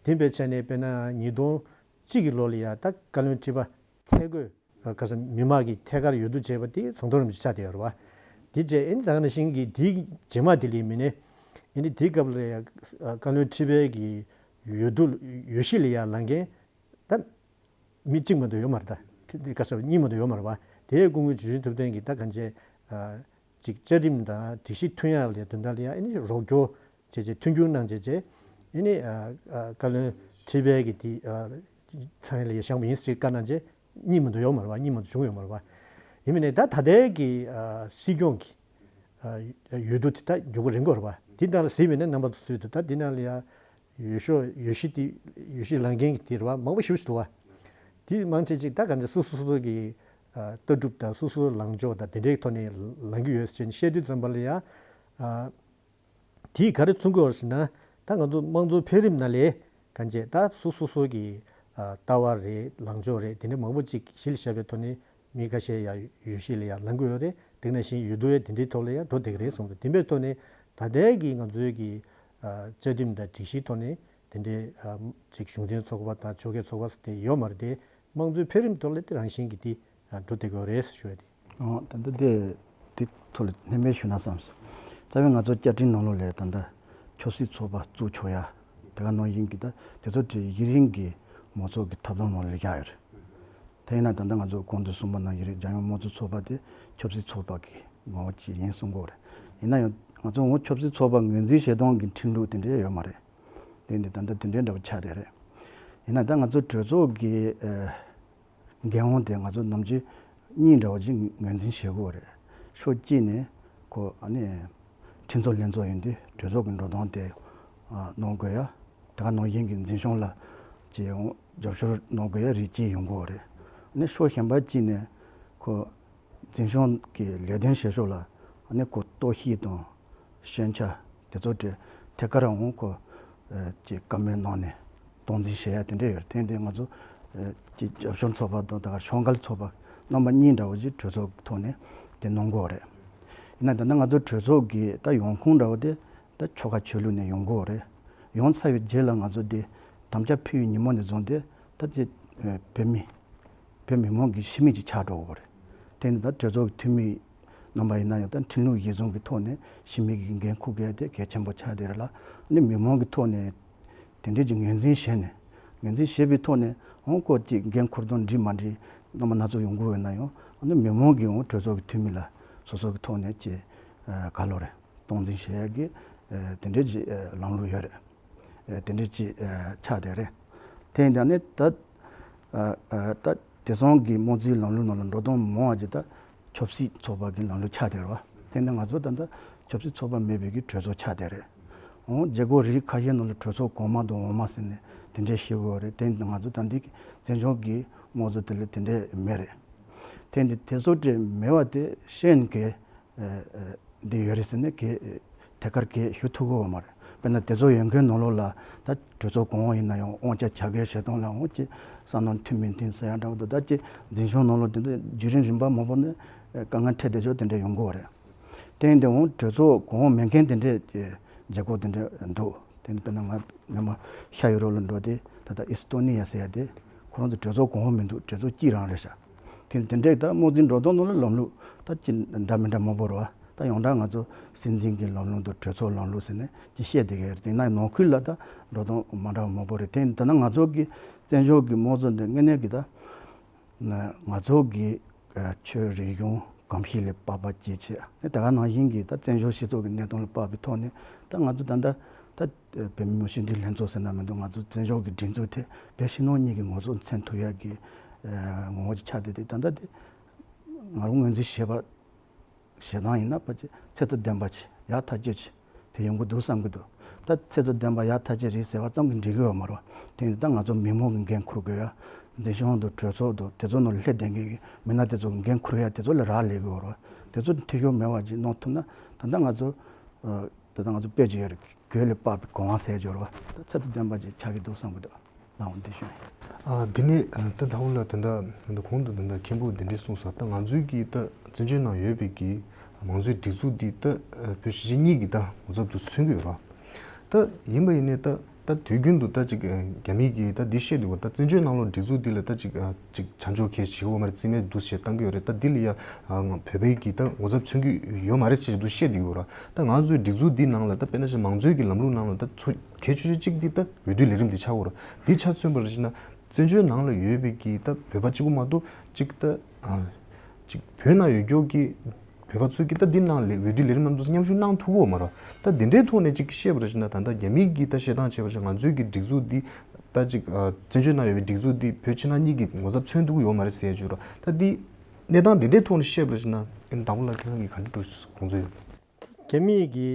དེ་འབད་ཆ་ནས་དཔེར་ན་ཉིས་སྟོང་གཅིག་གི་ལོ་ལ་ཡ་ད་བཀའ་བློན་ཁྲི་པ་ཐད་བསྐོས་ཨ་ག་ས་མི་མང་གིས་ཐད་ཀར་འོས་བསྡུ་བྱས་པ་དེ་ཟམ་གདོང་རིན་པོ་ཆེ་ཆགས་བསྡད་ཡོད་རེད་བ། དེ་རྗེས་ཨ་ནི་ད་ག་ནང་བཞིན་གྱི་དེའི་རྗེས་མ་དེ་ལས་མིན་ནས་ཨ་ནི་དེའི་སྐབས་ལ་ཡ་ཨ་བཀའ་བློན་ཁྲི་པའི་གི་འོས་བསྡུ་འོས་གཞི་ལ་ཡ་ལངས་མཁན་ད་མི་གཅིག་མ་གཏོགས་ཡོད་མ་རེད་ད། དེ་དེ་ག་ས་གཉིས་མ་གཏོགས་ཡོད་མ་རེད་བ། དེའི་སྐུ་ངོ་འཇུ་ཆེན་ཐུབ་བསྟན་གྱིས་ད་གང་བྱས་ཨ་ཅིག་བཅའ་ཁྲིམས་དང་སྒྲིག་གཞི་མཐུན་ཡག་ལས་དོན་དག་ལ་ཡ་ཨ་ནི་རོགས་སྐྱོར་བྱས་བྱས་མཐུན་འགྱུར་གནང་བྱས་བྱས་ཨ་ནི་ཨ་ཨ་བཀའ་བློན་ཁྲི་པའི་གི་དེ་ཨ་ཚང་ལ་ཡ་བཞེངས་པ་ཡིན་ཟེར་བཀའ་གནང་བྱས་གཉིས་མ་གཏོགས་ཡོད་མ་རེད་བ། གཉིས་མ་གཏོགས་བྱུང་ཡོད་མ་རེད་བ། ཡིན་མིན་ནས་ད་ད་ལྟའི་གི་ཨ་སྲིད་སྐྱོང་གི་ཨ་འོས་བསྡུ་དེ་ད་མགྱོགས་པོ་རན་དགོས་རེད་བ། དེ་ལྟར་གཟིགས་པ་ཡིན་ན་རྣམ་པ་ཚོ་ཚོས་ད་འདི་ནང་ལ་ཡ་འོས་ཤོག་འོས་གཞི་དེ་འོས་གཞི་ལངས་མཁན་གྱི་དེ་རེད་བ། མང་པོ་ཞེ་པོ་ཞིག་འདུག་བ། དེ་མང་ཆེ་ཅིག་ད་ག་འདྲ་སོ་སོ་སོ་སོ་གི་ཨ་ལྟ་གྲུབ་དང་སོ་སོའི་ལངས་ཕྱོགས་དང་དེ་འདྲའི་ཐོག་ནས་ལངས་ཀྱི་ཡོད་ཟེར་ནས་བཤད་དུས་ཙམ་པ་ལ་ཡ་ཨ་དེས་ག་རེ་མཚོན་གྱི་ཡོད་ཟེར་ན། ད་ང་ཚོ་དམངས་གཙོའི་འཕེལ་རིམ་ནང་ལས་གང་བྱས་ད་སོ་སོ་སོ་གི་ཨ་ལྟ་བ་རེད། ལངས་ཕྱོགས་རེད། དེ་འདྲ་མང་པོ་ཅིག་གཞི་ལ་བཞག་པའི་ཐོག་ནས་མི་ཁ་ཤས་ཡ་འོས་གཞི་ལ་ཡ་ལངས་ཀྱི་ཡོད་རེད། དེ་ནང་བཞིན་འོས་བསྡུ་ཡ་དེ་འདྲའི་ཐོག་ལ་ཡ་འགྲོ་བསྡད་ཀྱི་རེད་གསུངས་འདུག་དེ་འདྲའི་ཐོག་ནས་ད་ལྟའི་གི་ང་ཚོའི་གི་ཨ་བཅའ་ཁྲིམས་དང་སྒྲིག་གཞིའི་ཐོག་ནས་དེ་འདྲའི་ཨ་ཅིག་གཞུང་འཛིན་ཚོགས་པ་དང་ཕྱོགས་འགལ་ཚོགས་པ་ཟེར་དེ་ཡོད་མ་རེད་དེ། དམངས་གཙོའི་འཕེལ་རིམ་ཐོག་ལ་དེ་རང་བཞིན་གྱིས་དེ་འགྲོ་བསྡད་ཀྱི་ཡོད་རེད་ཞུ་ཡ་དེ། ཨོ་ད་ལྟ་དེ་དེ་ཐོག་ལ་སྣོན་པ་ཞུ་ན་བསམ་སོང་ རྩ་བའི་ང་ཚོ་བཅའ་ཁྲིམས་ནང་ལོགས་ལ་ད་ལྟ་ཆབ་སྲིད་ཚོགས་པ་བཙུགས་ཆོག་ཡ་དེ་ག་ནང་བཞིན་གྱི་ད་དེ་ཚོ་དེ་གཞི་རིམ་གྱི་མང་ཚོགས་ཀྱི་ཐོབ་ཐང་ནང་ལ་བཞག་ཡོད་རེད། དེ་ཡིན་ན་ད་ལྟ་ང་ཚོ་གོང་དུ་གསུངས་པ་ནང་བཞིན་རེད། རྒྱལ་ཡོངས་དམངས་གཙོ་ཚོགས་པ་དེ་ཆབ་སྲིད་ཚོགས་པ་གི་ངོ་བོ་ཅིག་ཡིན་གསུང་གི་ཡོད་རེད། ཡིན་ན་ཡང་ང་ཚོ་ངོ་ཆབ་སྲིད་ཚོགས་པ་ངོས་འཛིན་བྱེད་སྟངས་ཀྱི་ཁྲིམས་ལུགས་དེ་འདྲ་ཡོད་མ་རེད། དེ་འདི་ད་ལྟ་དེ་འདྲའི་འདྲ་པོ་ཆགས་བསྡད་རེད། ཡིན་ན་ད་ང་ཚོ་གྲོས་ཚོགས་ཀྱི་ཨ། འགན་དབང་དེ་ང་ཚོ་ནམ་རྒྱུན་གཉིས་འདྲ་བོ་ཅིག་ངོས་འཛིན་བྱེད་དགོས་རེད། ཕྱོགས་གཅིག་ནས་ཁོ་ཨ་ནི་ཁྲིམས་བཟོ་ལྷན་ཚོགས་ཡིན་དུས་གྲོས་ཚོགས་ཀྱི་འགྲོ་སྟངས་དེ་ཨ་གནང་དགོས་ཡ། དེ་ག་ནང་བཞིན་གྱི་འཛིན་སྐྱོང་ལ་ཅིག་རྒྱབ་སྐྱོར་གནང་དགོས་ཡ་རིགས་གཅིག་ཡོང་གི་ཡོད་རེད། ཨ་ནི་ཕྱོགས་གཞན་པ་གཅིག་ནས་ཁོ་འཛིན་སྐྱོང་གི་ལས་དོན་བྱེད་ཕྱོགས་ལ་ཨ་ནི་ཁོ་གཏོར་བཤིག་དང་། ཞན་ཆ་དེ་ཚོ་དེ་ཐད་ཀར་འོང་ཁོ་ཅིག་བཀའ་མོལ་གནང་ནས་སྟངས་འཛིན་བྱེད་ཡ་དེ་འདྲ་ཡོད་རེད། དེ་འདི་ང་ཚོ་ཅིག་རྒྱབ་སྐྱོར་ཚོགས་པ་དང་ད་ག་ཤོག་འགལ་ཚོགས་པ་རྣམ་པ་གཉིས་འདྲ་བོ་ཅིག་གྲོས་ཚོགས་ཐོག་ནས་དེ་གནང་དགོས་རེད། ཡིན་ན་ད་ལྟ་ང་ཚོ་གྲོས་ཚོགས་ཀྱི་ད་ཡོང་ཁུངས་འདྲ་བོ་དེ་ད་ཆོལ་ཁ་ཆོས་ལུགས་ནས་ཡོང་དགོས་རེད། ཡོང་ཚར་བའི་རྗེས་ལ་ང་ཚོ་དེ་དམ་བཅའ་ཕུལ་བའི་ཉིན་མོ་ནས་བཟུང་སྟེ་ད་ཅིག་བོད་མི་བོད་མི་མང་གི་ཕྱི་མིག་ཅིག་ཆགས་འགྲོ་གི་རེད། དེ་ནི་ད་གྲོས་ཚོགས་ཀྱི་འཐུས་མི་རྣམ་པ་ཡིན་ན་ཡང་ད་ཁྲིམས་ལུགས་གཞི་བཟུང་གི་ཐོག་ནས་ཕྱི་མིག་གི་འགན་འཁུར་དགོས་དེ་གལ་ཆེན་པོ་ཆགས་བསྡད་རེད་ལ། ཨ་ནི་མི་མང་གི་ཐོག་ནས་དེ་འདྲས་ཀྱི་ངོས་འཛིན་བྱས་ནས་ངོས་འཛིན་བྱས་པའི་ཐོག་ནས་འོང་སྐོར་གྱི་འགན་འཁུར་དང་འགྲིག་མ་འགྲིག་རྣམ་པ་སྣ་ཚོགས་ཡོང་གི་ཡོད་ན་ཡང་ཨ་ནི་མི་མང་གིས་འོང་གྲོས་ཚོགས་ཀྱི་འཐུས་མི་ལ་སོ་སོ་གི་ཐོག་ནས་ཀྱི་ག་ལོ་རེད་སྟངས་འཛིན་བྱེད་ཡག་གི་དེ་འདྲས་ཀྱི་ལམ་ལུགས་ཡོད་རེད། དེ་འདྲ་ཅིག་ཆགས་བསྡད་རེད། དེ་ཡིན་ད་ནི་ད་ད་དེ་སོང་གི་དམངས་གཙོའི་ལམ་ལུགས་ནང་ལ་འགྲོ་སྟངས་མང་བ་ཅིག་ད་ཆབ་སྲིད་ཚོགས་པ་གི་ལམ་ལུགས་ཆགས་བསྡད་རེད་བ། དེ་ནི་ང་ཚོ་ད་ལྟ་ཆབ་སྲིད་ཚོགས་པ་མེད་པའི་གི་གྲོས་ཚོགས་ཆགས་བསྡད་རེད། འོང་རྒྱལ་ཁབ་རིགས་ཁ་ཤས་ནང་ལ་གྲོས་ཚོགས་གོང་མ་དང་འོག་མ་ཟེར་ནས་དེ་འདྲ་བཤད་དགོས་རེད། དེ་ནི་ང་ཚོ་ད་འདི་གི་བཙན་བྱོལ་གི་དམངས་གཙོ་དེ་ལ་དེ་འདྲ་མེད་རེད། དེ་འདི་དེ་ཚོ་དེ་མེད་བ་དེ་ཤེས་ནས་གི་འདི་ཡོད་རེད་ཟེར་ནས་གི་ཐད་ཀར་གི་ཞུ་ཐུབ་ཀྱི་ཡོད་མ་རེད། དཔེར་ན་དེ་ཚོ་ཡོད་མཁན་ནང་ལོགས་ལ་ད་གྲོས་ཚོགས་གོང་འོག་ཡིན་ན་ཡང་དབང་ཆ་བྱ་དགའི་བྱེད་སྟངས་ལ་འོང་ཅི་བསམ་ནང་མཐུན་མི་མཐུན་ཟེར་ཡ་འདྲ་བོ་འདུག་ད་ཅི་འཛིན་སྐྱོང་ནང་ལོགས་དེ་འདྲ་བརྒྱུད་རིམ་རིམ་པ་མང་པོ་ནས་དཀའ་ངལ་འཕྲད་བསྡད་ཆོག་དེ་འདྲ་ཡོང་གི་ཡོད་རེད། དེ་ཡིན་དུས་འོང་གྲོས་ཚོགས་གོང་འོག་མེད་མཁན་དེ་འདྲའི་རྒྱལ་ཁབ་དེ་འདྲ་འདུག་དེ་ནི་དཔེར་ན་ང་སྔོན་མ་ཤ་ཡོད་རོགས་ལ་འགྲོ་དེ་ད་ལྟ་ཨི་སི་ཏོ་ནི་ཡ་ཟེར་ཡ་དེ་ཁོ་རང་ཚོ་གྲོས་ཚོགས་གོང་འོག་མི་འདུག་གྲོས་ཚོགས་གཅིག་རང་རེད་ཤག་དེ་དེ་འདྲའི་ད་དམངས་གཙོའི་འགྲོ་སྟངས་ནང་ལ་ལམ་ལུགས་ད་ཅི་འདྲ་མི་འདྲ་མང་པོ་རེད་བ། ད་ཡོངས་གྲགས་ང་ཚོ་སྲིད་འཛིན་གྱི་ལམ་ལུགས་དང་གྲོས་ཚོགས་ལམ་ལུགས་ཟེར་ནས་ཅི་བཤད་བསྡད་ཀྱི་རེད། དེ་ན་ནང་ཁུལ་ལ་ད་འགྲོ་སྟངས་མ་འདྲ་བ་མང་པོ་རེད། དེ་ད་ནང་ང་ཚོ་གི་བཙན་བྱོལ་གྱི་དམངས་གཙོ་འདི་དངོས་གནས་ཀྱི་ད་ང་ཚོ་གི་ཆོས་རིག་གཞུང་གོམས་གཤིས་ལ་དཔག་པ་ཅི་བྱེད་ནས་ད་ག་ནང་བཞིན་གྱི་ད་བཙན་བྱོལ་སྤྱི་ཚོགས་ཀྱི་གནས་སྟངས་ལ་དཔག་པའི་ཐོག་ནས་ད་ང་ཚོ་ད་ལྟ་ད་བོད་མི་མང་སྤྱི་འཐུས་ལྷན་ཚོགས་ཟེར་ན་མི་འདུག་ང་ཚོ་བཙན་བྱོལ་གྱི་སྒྲིག་འཛུགས་དེ་བོད་ཕྱི་ནང་གཉིས་ཀྱི་ངོ་ཚབ་མཚོན་ཐུབ་ཡག་གི་ངོ་བོ་ཅིག་ཆགས་བསྡད་དེ་ད་ལྟ་དེ་ང་རང་ངོས་འཛིན་བྱས་པ། ཞེ་སྡང་ཡིན་ན་ཕལ་ཆེར་ཚད་དང་ལྡན་པ་ཅིག་ཡག་ཐག་ཆོད་ཅིག་དེ་ཡོང་གི་འདུག་བསམ་གྱི་འདུག་ད་ཚད་དང་ལྡན་པ་ཡག་ཐག་ཆོད་རེད་ཟེར་བ་ཙམ་གྱིས་འགྲིག་གི་ཡོད་མ་རེད། དེ་ཡིན་ད་ང་ཚོ་མི་མང་གི་འགན་འཁུར་དགོས་ཡ། འཛིན་སྐྱོང་དང་གྲོས་ཚོགས་དང་དེ་ཚོ་ནང་ལ་སླེབས་བསྡད་མཁན་གྱི་མི་སྣ་དེ་ཚོ་གི་འགན་འཁུར་ཡ་དེ་ཚོ་ལ་རག་ལས་གི་ཡོད་རེད། དེ་ཚོ་འཐུས་ཤོར་མེད་པ་ཅིག་གནང་ཐུབ་ན་ད་ལྟ་ང་ཚོ་ད་ལྟ་ང་ཚོ་དཔེ་ཅིག་ཡོད་རེད། གོས་ལ་དཔག་པའི་གོ་འཕང་ཟེར་སྦྱོར་བ་ད་ཚད་དང་ལྡན་པ་ཅིག་ཆགས་ཀྱི་འདུག་བསམ་གྱི་འདུག་ལགས་འོང་འདི་ཞུ། ཨ་འདི་ནས་ད་ད་འོ་ལ་ད་ད་གོང་དུ་ད་ད་མཁན་པོ་འདི་འདྲས་གསུངས་སོང་། ད་ང་ཚོའི་གི་ད་བཙན་བྱོལ་ནང་ཡོད་པའི་གི་མང་གཙོའི་སྒྲིག་འཛུགས་འདི་ད་བོད་གཞིས་བྱེས་གཉིས་ཀྱི་ད་ངོ་ཚབ་ཏུ་མཚོན་གྱི་ཡོད་ར། ད་ཡིན་པ་ཡིན་ནའི་ད་ད་དུས་རྒྱུན་དུ་ད་ཅིག་རྒྱ་མི་གི་ད་འདི་བཤད་འདུག་ག་ད་བཙན་བྱོལ་ནང་ལོགས་སྒྲིག་འཛུགས་འདི་ལ་ད་ཅིག་ཅིག་བྱམས་སྐྱོང་གལ་ཆེ་བོ་མ་རེད། རྩིས་མེད་འདུག་ཞེས་བཏང་གི་ཡོད་རེད། ད་འདི་ལ་ཡ་བོད་པའི་གི་ད་ངོ་ཚབ་མཚོན་གྱི་ཡོད་མ་རེད་ཅེས་འདུག་བཤད་འདུག་ག་ད་ང་ཚོའི་སྒྲིག་འཛུགས་འདི་ནང་ལ་ད་དཔེར་ན་ཅིག་མང་གཙོའི་གི་ལམ་ལུགས་ནང་ལ་ད་ཚོ་གལ་ཆེ་ཤོས་གཅིག་འདི་ད་འོས་བསྡུ་ལས་རིམ་འདི་ཆགས་ཀྱི་ཡོད་རེད། འདི་ཆ་མཚོན་པར་བྱས་ན་བཙན་བྱོལ་ནང་ལ་ཡོད་པའི་གི་ད་བོད་པ་གཅིག་པུ་མ་གཏོགས་གཅིག་ད་ཨ་གཅིག་བོད་ནང་ཡོད་རྒྱུ་གི་བོད་པ་ཚོས་གི་ད་འདི་ནང་ལ་འོས་བསྡུ་ལས་རིམ་ནང་དུ་མཉམ་ཞུགས་གནང་ཐུབ་ཀྱི་ཡོད་མ་རེད། ད་འདི་འདྲའི་ཐོག་ནས་གཅིག་བཤད་པར་བྱས་ན་ད་ལྟ་རྒྱ་མིའི་གི་ད་བཤད་སྟངས་བྱས་པར་བྱས་ན་ང་ཚོའི་གི་སྒྲིག་འཛུགས་འདི་ད་གཅིག་ཨ་བཙན་བྱོལ་ནང་ཡོད་པའི་སྒྲིག་འཛུགས་འདི་བོད་ཕྱི་ནང་གཉིས་ཀྱི་ངོ་ཚབ་མཚོན་ཐུབ་ཀྱི་ཡོད་མ་རེད་ཟེར་ཡ་བརྗོད་ར། ད་འདི་གནས་སྟངས་འདི་འདྲའི་ཐོག་ནས་བཤད་པར་བྱས་ན་དང་པོ་ལ་ཁྱེད་རང་གིས་ག་འདྲ་འགྲོ་དགོངས་ཚུལ་ཡོད། རྒྱ་མིའི་གི་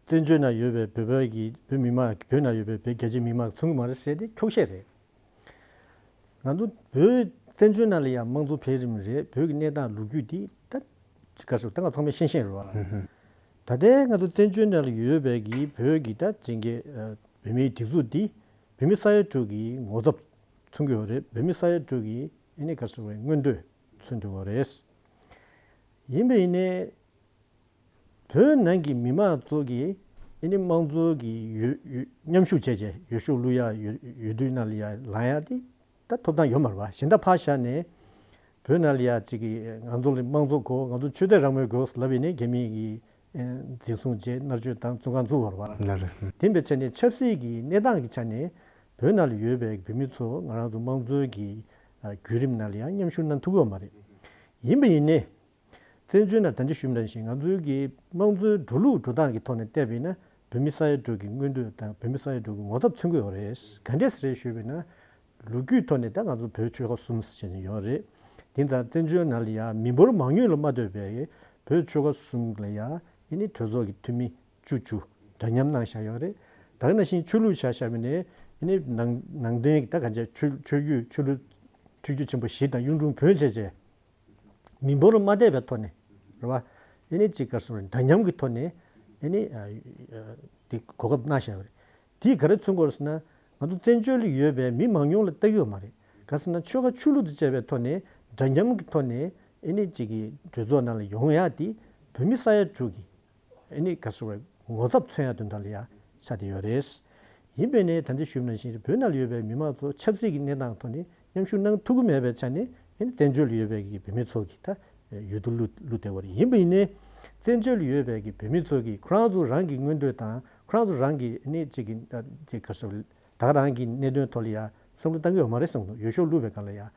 བཙན་བྱོལ་ནང་ཡོད་པའི་བོད་པ་གི་བོད་མི་མང་བོད་ནང་ཡོད་པའི་བོད་རྒྱ་ཆེ་མི་མང་མཚོན་གྱི་མ་རེད་ཟེར་ཏེ་འཁྱོག་བཤད་རེད། ང་ཚོ་བོད་བཙན་བྱོལ་ནང་ལ་ཡང་དམངས་གཙོ་འཕེལ་རིམ་རེད། བོད་ཀྱི་གནས་སྟངས་ལོ་རྒྱུས་འདི་ད་ག་རེ་ཟེར་ད་ང་ཚང་མས་ཤེས་ཤེས་རེད་བ། ད་ལྟའི་ང་ཚོ་བཙན་བྱོལ་ནང་ལ་ཡོད་པའི་གི་བོད་ཀྱི་ད་ཅིང་གི་བོད་མིའི་སྒྲིག་འཛུགས་འདི་བོད་མི་ས་ཡ་དྲུག་གི་ངོ་ཚབ་མཚོན་གྱི་ཡོད་རེད། བོད་མི་ས་ཡ་དྲུག་གི་ཨེ་ནི་ག་རེ་ཟེར་བའི་མངོན་འདོད་མཚོན་ཐུབ་ཀྱི་ཡོད་རེད། ཡིན་པ་ཡིན་ནའི། བོད་ནང་གི་མི་མང་ཚོ་གིས་ཨ་ནི་དམངས་གཙོ་གི་འོས་འོས་མཉམ་ཞུགས་བྱས་བྱས་འོས་ཤོག་བླུག་ཡ་འོས་འོས་བསྡུའི་ནང་ལ་ཡ་ལངས་ཡ་དེ་ད་ཐོབ་ཐང་ཡོད་མ་རེད་བ། གཞན་དག་ཕར་བཞག་ནས་བོད་ནང་ལ་ཡ་གཅིག་གིས་ང་ཚོ་ལ་དམངས་གཙོ་དགོས། ང་ཚོ་ཆོས་དད་རང་མོས་དགོས་ལབ་ཡིན་ནའི་རྒྱ་མི་གི་ འཛིན་བཟུང་བྱས་མནར་གཅོད་དང་བཙོན་ཁང་བཙུགས་པ་རེད་པ། ལགས་རེད། དེ་འབད་བྱས་ནས་ཆབ་སྲིད་ཀྱི་གནས་སྟངས་ཀྱི་ཆ་ནས་བོད་ནང་ལ་ཡོད་པའི་བོད་མི་ཚོ་ང་རང་ཚོ་དམངས་གཙོའི་གི་བརྒྱུད་རིམ་ནང་ལ་ཡང་མཉམ་ཞུགས་གནང་ཐུབ་ཀྱི་ཡོད་མ་རེད། ཡིན་པ་ཡིན་ནའི། བཙན་བྱོལ་ནང་ད་ཅི་ཞུས་པ་ནང་བཞིན་ང་ཚོའི་གི་དམངས་གཙོའི་འགྲོ་ལུགས་འགྲོ་སྟངས་ཀྱི་ཐོག་ནས་བལྟས་པ་ཡིན་ན་བོད་མི་ས་ཡ་དྲུག་གི་མངོན་འདོད་དང་བོད་མི་ས་ཡ་དྲུག་གི་ངོ་ཚབ་མཚོན་གྱི་ཡོད་རེད། ག་འདྲས་རེད་ཞུས་པ་ཡིན་ན། ལོ་རྒྱུས་ཐོག་ནས་ད་ང་ཚོ་བོད་ཆོལ་ཁ་གསུམ་ཟེར་བྱས་ནས་ཡོད་རེད། དེ་ད་བཙན་བྱོལ་ནང་ལ་ཡང་མི་འབོར་མང་ཉུང་ལ་མ་ལྟོས་པའི་བོད་ཆོལ་ཁ་གསུམ་ལ་ཡང་ཨ་ནི་གྲོས་ཚོགས་ཀྱི་འཐུས་མི་བཅུ་བཅུ་འདྲ་མཉམ་གནང་བཞག་ཡོད་རེད། ད་ག་ནང་བཞིན་ཆོས་ལུགས་ཆ་བཞག་པ་ཡིན་ན་ཨ་ནི་ནང་ནང་བསྟན་ད་ག་ཆ་ཆོས་ཆོས་བརྒྱུད་ཆོས་ལུགས་ཆོས་བརྒྱུད་ཆེན་པོ་བཞི་དང་གཡུང་དྲུང་བོན་བཅས་བཅས། མི་འབོར་མ་འདས་པའི་ཐོག་ནས་རེད་བ། ཨེ་ནི་ཅིག་ག་རེ་ཟེར་འདྲ་མཉམ་གྱི་ཐོག་ནས་ཨེ་ནི་དེ་གོ་སྐབས་གནང་བཞག་པ་རེད། དེས་ག་རེ་མཚོན་གྱི་ཡོད་ཟེར་ན། ང་ཚོ་བཙན་བྱོལ་ལ་ཡོད་པའི་མི་མང་ཉུང་ལ་ལྟ་གི་ཡོད་མ་རེད། ག་རེ་ཟེར་ན་ཆོལ་ཁ་ཆོས་ལུགས་དང་བཅས་པའི་ཐོག་ནས་འདྲ་མཉམ་གྱི་ཐོག་ནས་ཨེ་ནི་ཅིག་གི་གྲོས་ཚོགས་ནང་ལ་ཡོང་ཡག་དེ་བོད་མི་ས་ཡ་དྲུག་གི་ཨེ་ནི་ག་རེ་ཟེར་བའི་ངོ་ཚབ་མཚོན་ཡག་དོན་དག་ལ་ཡང་ཆགས་བསྡད་ཡོད་རེད། ཡིན་པས་ནས་ད་ལྟ་ཞུས་པ་ནང་བཞིན་བོད་ནང་ལ་ཡོད་པའི་མི་མང་ཚོ་ཆབ་སྲིད་ཀྱི་གནས་སྟངས་ཐོག་ནས་མཉམ་ཞུགས་གནང་ཐུབ་ཀྱི་མེད་པའི་ཆ་ནས་ཨེ་ནི་བཙན་བྱོལ་ལ་ཡོད་པའི་གི་བོད་མི་ཚོ་གི་ད་ཡུལ་དུ་བླུགས་བླུགས་བསྡད་པ་རེད། ཡིན་པ་ཡིན་ནའི་བཙན་བྱོལ་ལ་ཡོད་པའི་གི་བོད་མི་ཚོ་གིས་ཁོ་རང་ཚོ་རང་གི་མངོན་འདོད་དང་ཁོ་རང་ཚོ་རང་གི་ཨེ་ནི་ཅིག་གི་ཨ་དེ་ག་རེ་ཟེར་བ་ད་ག་རང་གི་གནད་དོན་ཐོག་ལ་ཡང་བསམ་བློ་བཏང་གི་ཡོད་མ་རེད་བསམ་འདུག་འོས་ཤོག་བླུགས་པའི་སྒང་ལ་ཡང་།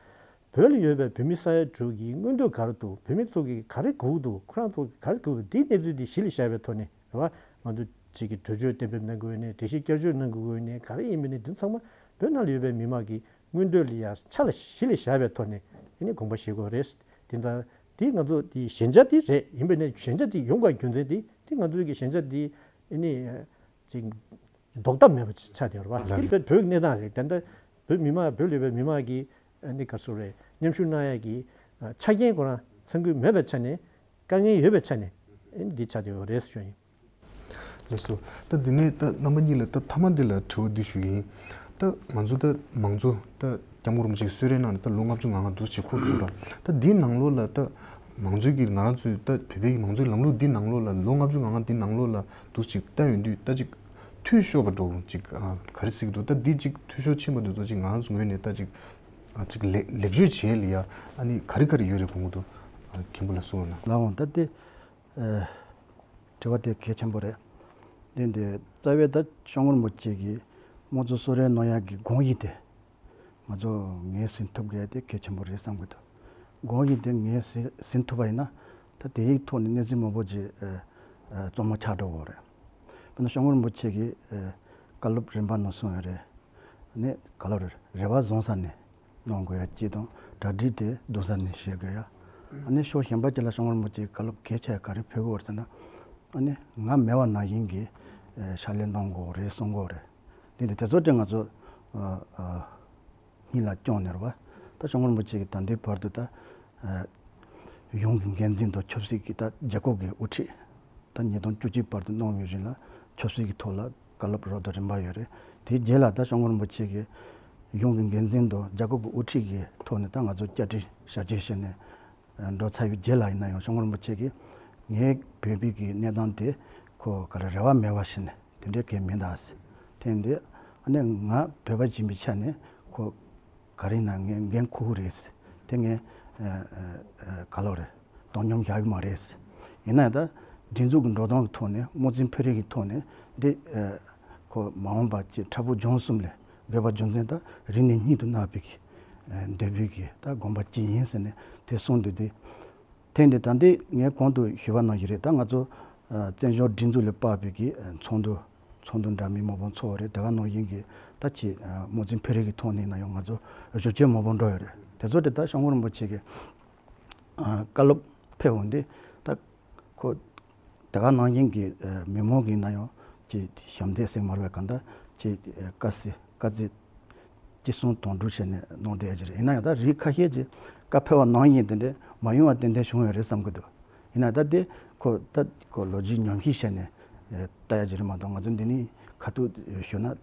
བོད་ལ་ཡོད་པའི་བོད་མི་ས་ཡ་དྲུག་གི་མངོན་འདོད་ག་རེ་འདུག་བོད་མི་ཚོ་གིས་ག་རེ་དགོས་འདུག་ཁོ་རང་ཚོ་གིས་ག་རེ་དགོས་འདུག་འདིའི་གནས་ཚུལ་འདི་གཞི་ལ་བཞག་པའི་ཐོག་ནས་རེད་བ། ང་ཚོ་གཅིག་གི་གྲོས་ཆོད་གཏན་འབེབས་གནང་དགོས་ནས་འགྲེལ་བཤད་བསྐྱར་བཅོས་གནང་དགོས་ནས་ག་རེ་ཡིན་པ་ནས་འདི་ཚང་མ་བོད་ནང་ལ་ཡོད་པའི་མི་མང་གི་མངོན་འདོད་ལ་ཡ་ཆ་ལ་གཞི་ལ་བཞག་པའི་ཐོག་ནས་ཨེ་ནི་དགོངས་པ་བཞེས་དགོས་རེད། དེ་འདྲ་དེ་ང་ཚོ་དེ་ཞན་ཆ་དེ་རེད། ཡིན་པ་ནས་ཞན་ཆ་དེ་ཡོང་བའི་རྒྱུ་མཚན་དེ་དེ་ང་ཚོའི་གི་ཞན་ཆ་དེ་ཨེ་ནི་ཅིག་ཟློག་ཐབས་མེད་པ་ཆགས་བསྡད་ཡོད་རེད་བ། ལགས་རེད། དེ་བོད་ཀྱི་གནས་སྟངས་རེད། དེ་འདྲ་བོད་མི་མང་བོད་ལ་ཡོད་པའི་མི་མང་གིས་ཨ་ནི་ག་རེ་ཟེར་དགོས་རེད། མཉམ་ཞུགས་གནང་ཡས་ཀྱི་ཨ་ཆ་རྐྱེན་ཁོ་རང་ཚང་གི་མེད་པའི་ཆ་ནས་དཀའ་ངལ་ཡོད་པའི་ཆ་ནས་ཨ་ནི་འདི་ཆགས་བསྡད་ཡོད་རེད་ཞུ་ཡིན། ལགས་སོ། ད་འདི་ནས་ད་རྣམ་པ་གཉིས་ལ་ད་མཐའ་མ་འདི་ལ་དྲི་བ་འདི་ཞུ་གི་ཡིན། ད་ང་ཚོ་ད་མང་གཙོ་ད་སྐྱབས་མགོན་རིན་པོ་ཆེའི་གསོལ་རས་གནང་ནས་ད་ལོ་ལྔ་བཅུ་ང་ལྔ་འདུག་ཅིག་འཁོར་འདུག་ར། ད་འདིའི་ནང་ལོགས་ལ་ད་མང་གཙོའི་གི་ང་རང་ཚོའི་ད་བོད་པའི་གི་མང་གཙོའི་ལམ་ལུགས་འདི་ནང་ལོགས་ལ་ལོ་ལྔ་བཅུ་ང་ལྔ་འདི་ནང་ལོགས་ལ་འདུག་ཅིག་ལྟ་ཡོང་དུས་ད་ཅིག་འཐུས་ཤོར་བ་འགྲོ་ཅིག་ཨ་ག་རེ་ཟེར་གི་འདུག་ད་འདི་ཅིག་འཐུས་ཤོར་ཕྱིན་པ་འདི་ཚོ་ཅིག་ང་རང་ཚོ་ངོས་ནས་ད་ཅིག་ཨ་ཅིག་ལེགས་ལེགས་བཅོས་བྱེད་ལ་ཡ་ཨ་ནི་ག་རེ་ག་རེ་ཡོད་རེད་དགོངས་ཀྱི་འདུག་ཨ་མཁན་པོ་ལ་གསུངས་ན། ལགས་འོང་། ད་དེ་ཨ་དྲི་བ་དེ་གལ་ཆེན་པོ་རེད། དེ་འདི་རྩ་བའི་ད་སྐྱབས་མགོན་རིན་པོ་ཆེ་གིས་དམངས་གཙོ་གསོལ་རས་གནང་ཡག་གི་དགོངས་གཞི་དེ། ང་ཚོ་ངོས་ཟིན་ཐུབ་མཁན་དེ་གལ་ཆེན་པོ་རེད་བསམ་གྱི་འདུག་དགོངས་གཞི་དེ་ངོས་ཟིན་ཟིན་ཐུབ་པ་ཡིན་ན་ད་དེའི་ཐོག་ནས་གནས་ཚུལ་མང་པོ་ཅིག་ཨ་ཨ་གཙང་མ་ཆགས་འགྲོ་གི་རེད། དཔེར་ན་སྐྱབས་མགོན་རིན་པོ་ཆེ་གིས་ཨ་བཀའ་སློབ་རིམ་པ་ནང་གསུངས་ཡོད་རེད། ཨ་ནི་ག་ལབ་རེད། རེ་བ་བཟང་ས་ནས་གནང་དགོས་ཡ་གཅིག་དང་གྲ་སྒྲིག་དེ་སྡུག་ས་ནས་བྱེད་དགོས་ཡ། ཨ་ནི་ཕྱོགས་གཞན་པ་ཅིག་ལ་སྐྱབས་མགོན་རིན་པོ་ཆེ་གིས་བཀའ་སློབ་གལ་ཆེ་ག་རེ་ཕུལ་གི་ཡོད་རེད་ཟེར་ན། ཨ་ནི་ང་མེད་པ་ནང་བཞིན་གྱི་ཨ་ཕྱག་ལས་གནང་དགོས་རེད་གསུང་གི་ཡོད་རེད། དེ་འདི་དེ་ཚོ་དེ་ང་ཚོ་ཨ་ཨ་སྙིང་ལ་བཅངས་ནས་རེད་བ། ད་སྐྱབས་མགོན་རིན་པོ་ཆེ་གིས་ད་ལྟའི་བར་དུ་ད་ཨ་གཞུང་གི་འགན་འཛིན་དང་ཆབ་སྲིད་ཀྱི་ད་རྒྱལ་ཁབ་ཀྱི་དབུ་ཁྲིད་ད་ཉིས་སྟོང་བཅུ་གཅིག་བར་དུ་གནང་བའི་རིང་ལ་ཆབ་སྲིད་ཀྱི་ཐོག་ལ་བཀའ་སློབ་རོབ་ཏུ་རིམ་པ་ཡོད་རེད། དེའི་རྗེས་ལ་ད་སྐྱབས་མགོན་རིན་པོ་ཆེ་གིས་གཞུང་གི་འགན་འཛིན་དང་རྒྱལ་ཁབ་ཀྱི་དབུ་ཁྲིད་ཀྱི་ཐོག་ནས་ད་ང་ཚོ་བསྐྱར་སྒྲིག་བྱ་སྤྱོད་བྱས་ནས་འགྲོ་ཚར་བའི་རྗེས་ལ་ཡིན་ན་ཡང་སྐྱབས་མགོན་རིན་པོ་ཆེ་གིས་ངའི་བོད་པའི་གི་གནས་སྟངས་དེ་ཁོ་ག་རེ་རེ་བ་མེད་པ་ཞིག་ནས་དེ་འདྲའི་གལ་མི་འདུག་ཟེར། དེ་འདི་ཨ་ནི་ང་བོད་པ་ཡིན་པའི་ཆ་ནས་ཁོ་ག་རེ་ཡིན་ན་ངས་འགན་འཁུར་གི་རེད་ཟེར། དེ་ངས་ཨ་ཨ་ཨ་ག་ལབ་རེད། བཏང་སྙོམས་བཞག་གི་མ་རེད་ཟེར། ཡིན་ན་ཡང་ད་སྒྲིག་འཛུགས་ཀྱི་འགྲོ་སྟངས་ཀྱི་ཐོག་ནས་དམངས་གཙོའི་འཕེལ་རིམ་གྱི་ཐོག་ནས་འདི་ཨ་ཁོ་མ་འོངས་པ་ཅིག་མཁྲེགས་པོ་ལྗོངས་གསུམ་ལས་འགལ་བ་རྒྱུ་མཚན་ད་རིག་གནས་སྙིང་དུ་བརྣག་པའི་གི་ཨ་འདོད་པའི་གི་ད་དགོངས་པ་ཅིག་ཡིན་ཟེར་ནས་དེ་གསུངས་འདུག་སྟེ། དེ་འདི་ད་འདི་ངས་གོང་དུ་ཞུས་པ་ནང་བཞིན་རེད། ད་ང་ཚོ་ཨ་བཙན་བྱོལ་སྒྲིག་འཛུགས་ལས་དཔག་པའི་གི་ཨ་ཚོགས་འདུ་ཚོགས་འདུ་འདྲ་མིན་མང་པོ་ཚོགས་པ་རེད། དེ་ག་ནང་བཞིན་གྱི་ད་ཅིག་ཨ་དམངས་གཙོའི་འཕེལ་རིམ་གྱི་ཐོག་ནས་ན་ཡང་ང་ཚོ་བསྒྱུར་བཅོས་མང་པོ་འགྲོ་ཡོད་རེད། དེ་ཚོ་དེ་ད་སྐྱབས་མགོན་རིན་པོ་ཆེ་གི་ཨ་བཀའ་སློབ་ཕེབས་འོང་དུས་ད་ཁོ་དེ་ག་ནང་བཞིན་གྱི་ཨ་མི་མང་གི་ན་ཡང་ཅིག་ཞབས་འདེགས་ཟེར་མ་རེད་པ། གང་ལྟར་ཅིག་ཨ་དཀའ་སེ་དཀའ་ཚེགས་ཅི་གསུང་དོན་འགྲུབ་བྱས་ནས་གནང་བསྡད་ཡ་ཅིག་རེད། ཡིན་ན་ཡང་ད་རིགས་ཁ་ཤས་ཀྱིས་བཀའ་ཕེབས་པ་ནང་བཞིན་དེ་འདྲ་མ་ཡོང་བ་ཏན་ཏན་བྱུང་ཡོད་རེད་བསམ་གྱི་འདུག་ཡིན་ན་ད་དེ་ཁོ་ད་ཁོ་ལོ་རྒྱུས་ཉམས་ཞིབ་བྱས་ནས་ཨེ་ལྟ་ཡ་ཅིག་རེད་མ་གཏོགས་ང་ཚོ་འདི་ནས་ཁ་ཐུག་ཞུ་ན་ད་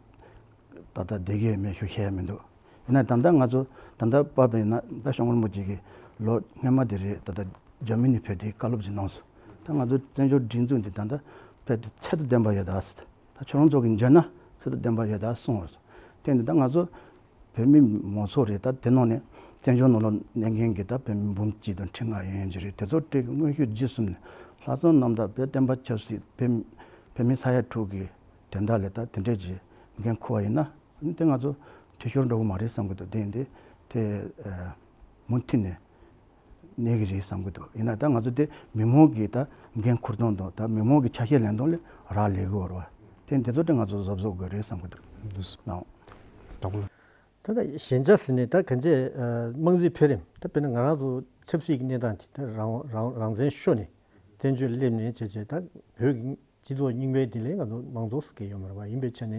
ལྟ་བསྡད་ཀྱི་ཡོད་མེད་ཞུ་ཤེས་ཡ་མི་འདུག་ཡིན་ན་ད་ལྟ་ང་ཚོ་ད་ལྟ་བབས་པ་ཡིན་ན་ད་སྐྱབས་མགོན་རིན་པོ་ཆེ་གིས་ལོ་སྔོན་མ་དེ་རེད། ད་ལྟ་འཇར་མ་ནི་ཕེབས་དུས་བཀའ་སློབ་ཅིག་གནང་སོང་། ད་ང་ཚོ་བཙན་བྱོལ་སྒྲིག་འཛུགས་འདི་ད་ལྟ་ཕེབས་དུས་ཚད་དང་ལྡན་པ་ཡོད་ད་ཟེར། ད་ཁྱོད་རང་ཚོ་གིས་འཇོན་ན་ཚད་དང་ལྡན་པ་ཡོད་ད་གསུངས་པ་རེད། དེ་འདི་ད་ང་ཚོ་བོད་མི་མང་ཚོགས་རེད། ད་དེ་ནང་ནས་བཙན་བྱོལ་ནང་ལ་གནས་མཁན་གྱི་ད་བོད་མི་འབུམ་གཅིག་དང་ཁྲི་ལྔ་ཡན་ཡོད་ཀྱི་རེད། དེ་ཚོ་སྤྲད་གི་མངོན་ཤུགས་བརྒྱུད་གསུམ་ནས་ ལྷག་བསམ་རྣམ་དག་བོད་བསྟན་པ་ཆབ་སྲིད་བོད་བོད་མི་ས་ཡ་དྲུག་གི་དོན་དག་ལ་ད་དེ་འདྲས་ཀྱི་འགན་འཁུར་བ་ཡིན་ན་ཨ་ནི་དེ་ང་ཚོ་འཐུས་ཤོར་འགྲོ་གི་མ་རེད་བསམ་གི་འདུག་དེ་ཡིན་དུས་དེ་མུ་མཐུད་ནས་གནས་ཀྱི་རེད་བསམ་གི་འདུག་ཡིན་ན་ད་ང་ཚོ་དེ་མི་མང་གི་ད་འགན་འཁུར་སྟངས་དང་ད་མི་མང་གི་ཆ་ཤས་ལེན་སྟངས་ལ་རག་ལས་གི་ཡོད་རེད་བ། དེ་འདི་ཚོ་དེ་ང་ཚོ་གཟབ་གཟབ་དགོས་རེད་བསམ་གི་འདུག་ལགས། ད་ལྟ་ཞན་ཆ་ཟེར་ནས་ད་གང་ཅི་དམངས་གཙོའི་འཕེལ་རིམ་ད་དཔེར་ན་ང་རང་ཚོ་ཆབ་སྲིད་ཀྱི་གནས་སྟངས་དེ་ད་རང་རང་རང་བཙན་ཤོར་ནས་བཙན་བྱོལ་སླེབས་ནས་བྱས་བྱས་ད་བོད་ཀྱི་སྤྱི་ཚོགས་རྙིང་པའི་དེ་ལས་ང་ཚོ་དམངས་གཙོ་ཟེར་གྱི་ཡོད་མ་རེད་བ། ཡིན་པའི་ཆ་ནས་